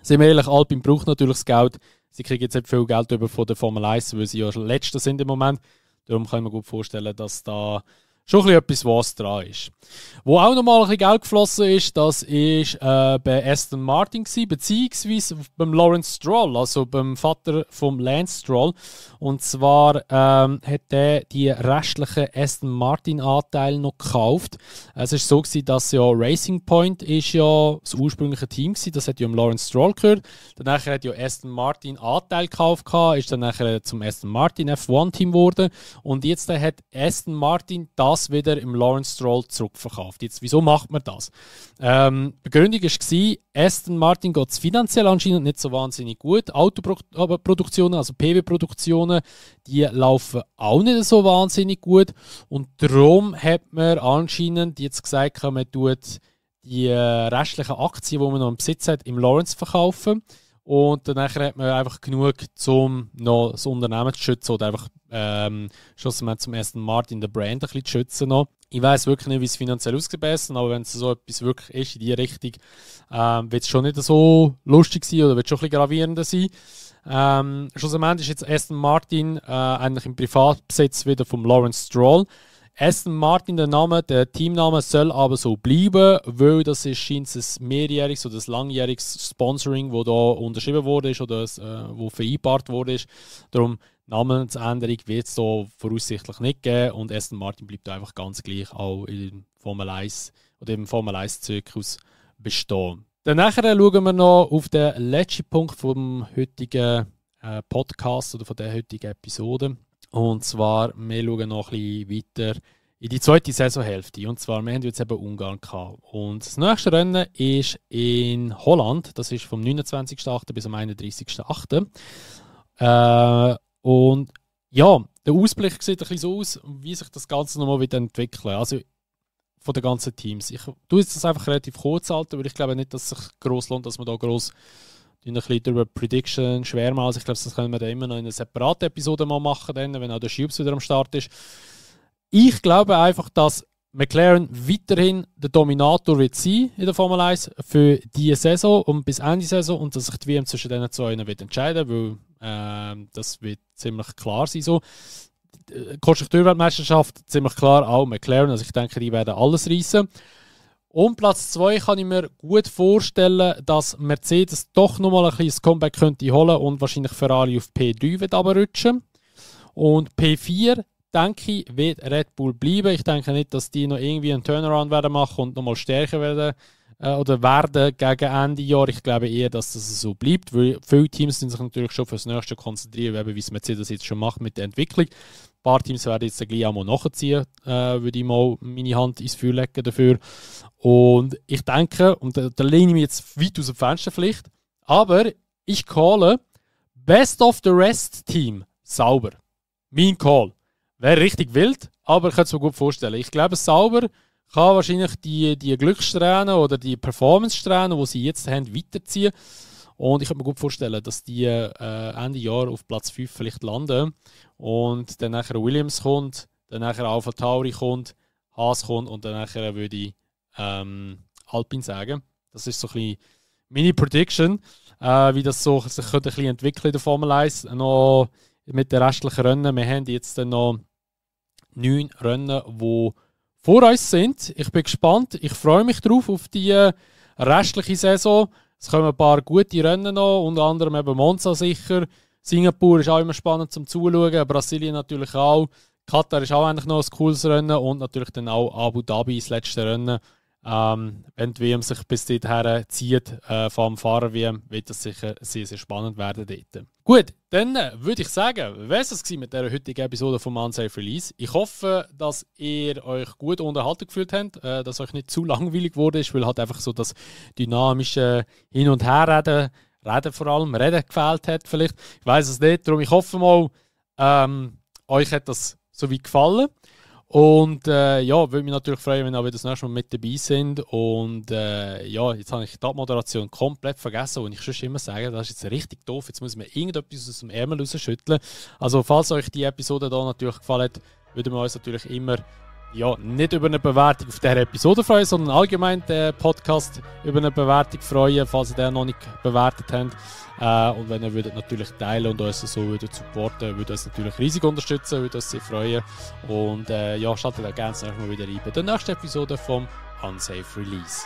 sind wir ehrlich, Alpine braucht natürlich das Geld. Sie kriegen jetzt nicht viel Geld über von der Formel 1, weil sie ja schon Letzte sind im Moment. Darum kann ich mir gut vorstellen, dass da schon ein bisschen etwas was dran ist. Wo auch nochmal ein bisschen Geld geflossen ist, das war bei Aston Martin gewesen, beziehungsweise beim Lawrence Stroll, also beim Vater von Lance Stroll. Und zwar hat er die restlichen Aston Martin Anteile noch gekauft. Es war so gewesen, dass ja Racing Point ist ja das ursprüngliche Team war, das hat ja Lawrence Stroll gehört. Danach hat ja Aston Martin Anteil gekauft, ist dann nachher zum Aston Martin F1 Team geworden. Und jetzt hat Aston Martin das das wieder im Lawrence Stroll zurückverkauft. Jetzt, wieso macht man das? Begründung war, Aston Martin geht es finanziell anscheinend nicht so wahnsinnig gut. Autoproduktionen, also PW-Produktionen, die laufen auch nicht so wahnsinnig gut. Und darum hat man anscheinend jetzt gesagt, man tut die restlichen Aktien, die man noch im Besitz hat, im Lawrence verkaufen. Und dann hat man einfach genug, um noch das Unternehmen zu schützen oder einfach schlussendlich zum Aston Martin den Brand ein bisschen zu schützen. Noch. Ich weiss wirklich nicht, wie es finanziell ausgeht, aber wenn es so etwas wirklich ist in die Richtung, wird es schon nicht so lustig sein oder wird es schon ein bisschen gravierender sein. Schlussendlich ist jetzt Aston Martin eigentlich im Privatbesitz wieder vom Lawrence Stroll. Aston Martin, der Teamname soll aber so bleiben, weil das ist scheint ein mehrjähriges oder ein langjähriges Sponsoring, das da unterschrieben wurde oder wo vereinbart wurde. Darum Namensänderung wird es da voraussichtlich nicht geben und Aston Martin bleibt da einfach ganz gleich auch im Formel 1 oder im Formel 1 Zirkus bestehen. Danach schauen wir noch auf den letzten Punkt vom heutigen Podcast oder von der heutigen Episode. Und zwar, wir schauen noch ein bisschen weiter in die zweite Saisonhälfte. Und zwar, wir haben jetzt eben Ungarn gehabt. Und das nächste Rennen ist in Holland. Das ist vom 29.08. bis am 31.08. Und ja, der Ausblick sieht ein bisschen so aus, wie sich das Ganze nochmal wieder entwickelt. Also von den ganzen Teams. Ich tue jetzt das einfach relativ kurz halten, weil ich glaube nicht, dass es sich gross lohnt, dass man da gross ein bisschen über Prediction schwer machen. Also ich glaube, das können wir dann immer noch in einer separaten Episode mal machen, dann, wenn auch der Schubs wieder am Start ist. Ich glaube einfach, dass McLaren weiterhin der Dominator wird sein in der Formel 1 für diese Saison und bis Ende Saison und dass sich die WM zwischen diesen zwei wird entscheiden, weil das wird ziemlich klar sein so. Konstrukteurweltmeisterschaft ziemlich klar auch McLaren, also ich denke, die werden alles reissen. Und Platz 2 kann ich mir gut vorstellen, dass Mercedes doch nochmal ein kleines Comeback könnte holen und wahrscheinlich Ferrari auf P3 wird runterrutschen. Und P4, denke ich, wird Red Bull bleiben. Ich denke nicht, dass die noch irgendwie einen Turnaround werden machen und nochmal stärker werden gegen Ende Jahr. Ich glaube eher, dass das so bleibt, weil viele Teams sind sich natürlich schon fürs Nächste konzentrieren, wie es Mercedes jetzt schon macht mit der Entwicklung. Ein paar Teams werden jetzt gleich auch mal nachziehen, würde ich mal meine Hand ins Feuer legen dafür. Und ich denke, und da lehne ich mich jetzt weit aus dem Fenster vielleicht, aber ich calle Best of the Rest Team sauber. Mein Call. Wäre richtig wild, aber ich kann es mir gut vorstellen. Ich glaube, sauber kann wahrscheinlich die Glückssträhnen oder die Performance-Strähnen, die sie jetzt haben, weiterziehen. Und ich kann mir gut vorstellen, dass die Ende Jahr auf Platz 5 vielleicht landen. Und dann nachher Williams kommt, dann nachher Alpha Tauri kommt, Haas kommt und dann nachher würde ich Alpine sagen. Das ist so ein bisschen meine Prediction, wie das so sich ein bisschen entwickeln in der Formel 1. Noch mit den restlichen Rennen. Wir haben jetzt dann noch 9 Rennen, die vor uns sind. Ich bin gespannt. Ich freue mich drauf auf die restliche Saison. Es kommen ein paar gute Rennen noch, unter anderem eben Monza sicher. Singapur ist auch immer spannend zum Zuschauen, Brasilien natürlich auch. Katar ist auch eigentlich noch ein cooles Rennen und natürlich dann auch Abu Dhabi, das letzte Rennen. Wenn die WM sich bis dorthin zieht, vom Fahrer-WM, wird das sicher sehr, sehr spannend werden dort. Gut, dann würde ich sagen, wäre es mit dieser heutigen Episode vom Unsafe Release. Ich hoffe, dass ihr euch gut unterhalten gefühlt habt, dass euch nicht zu langweilig wurde, weil halt einfach so das dynamische Hin- und Herreden, Reden gefehlt hat vielleicht. Ich weiß es nicht, darum ich hoffe mal, euch hat das so weit gefallen. Und ja, würde mich natürlich freuen, wenn ihr wieder das nächste Mal mit dabei sind. Und ja, jetzt habe ich die Abmoderation komplett vergessen, und ich schon immer sage, das ist jetzt richtig doof. Jetzt muss man irgendetwas aus dem Ärmel rausschütteln. Also, falls euch die Episode hier natürlich gefallen hat, würden wir uns natürlich immer ja, nicht über eine Bewertung auf dieser Episode freuen, sondern allgemein den Podcast über eine Bewertung freuen, falls ihr den noch nicht bewertet habt. Und wenn ihr würdet natürlich teilen und uns so würdet supporten, würde uns natürlich riesig unterstützen, würde uns sehr freuen. Und ja, schaltet auch gerne mal wieder rein bei der nächsten Episode vom Unsafe Release.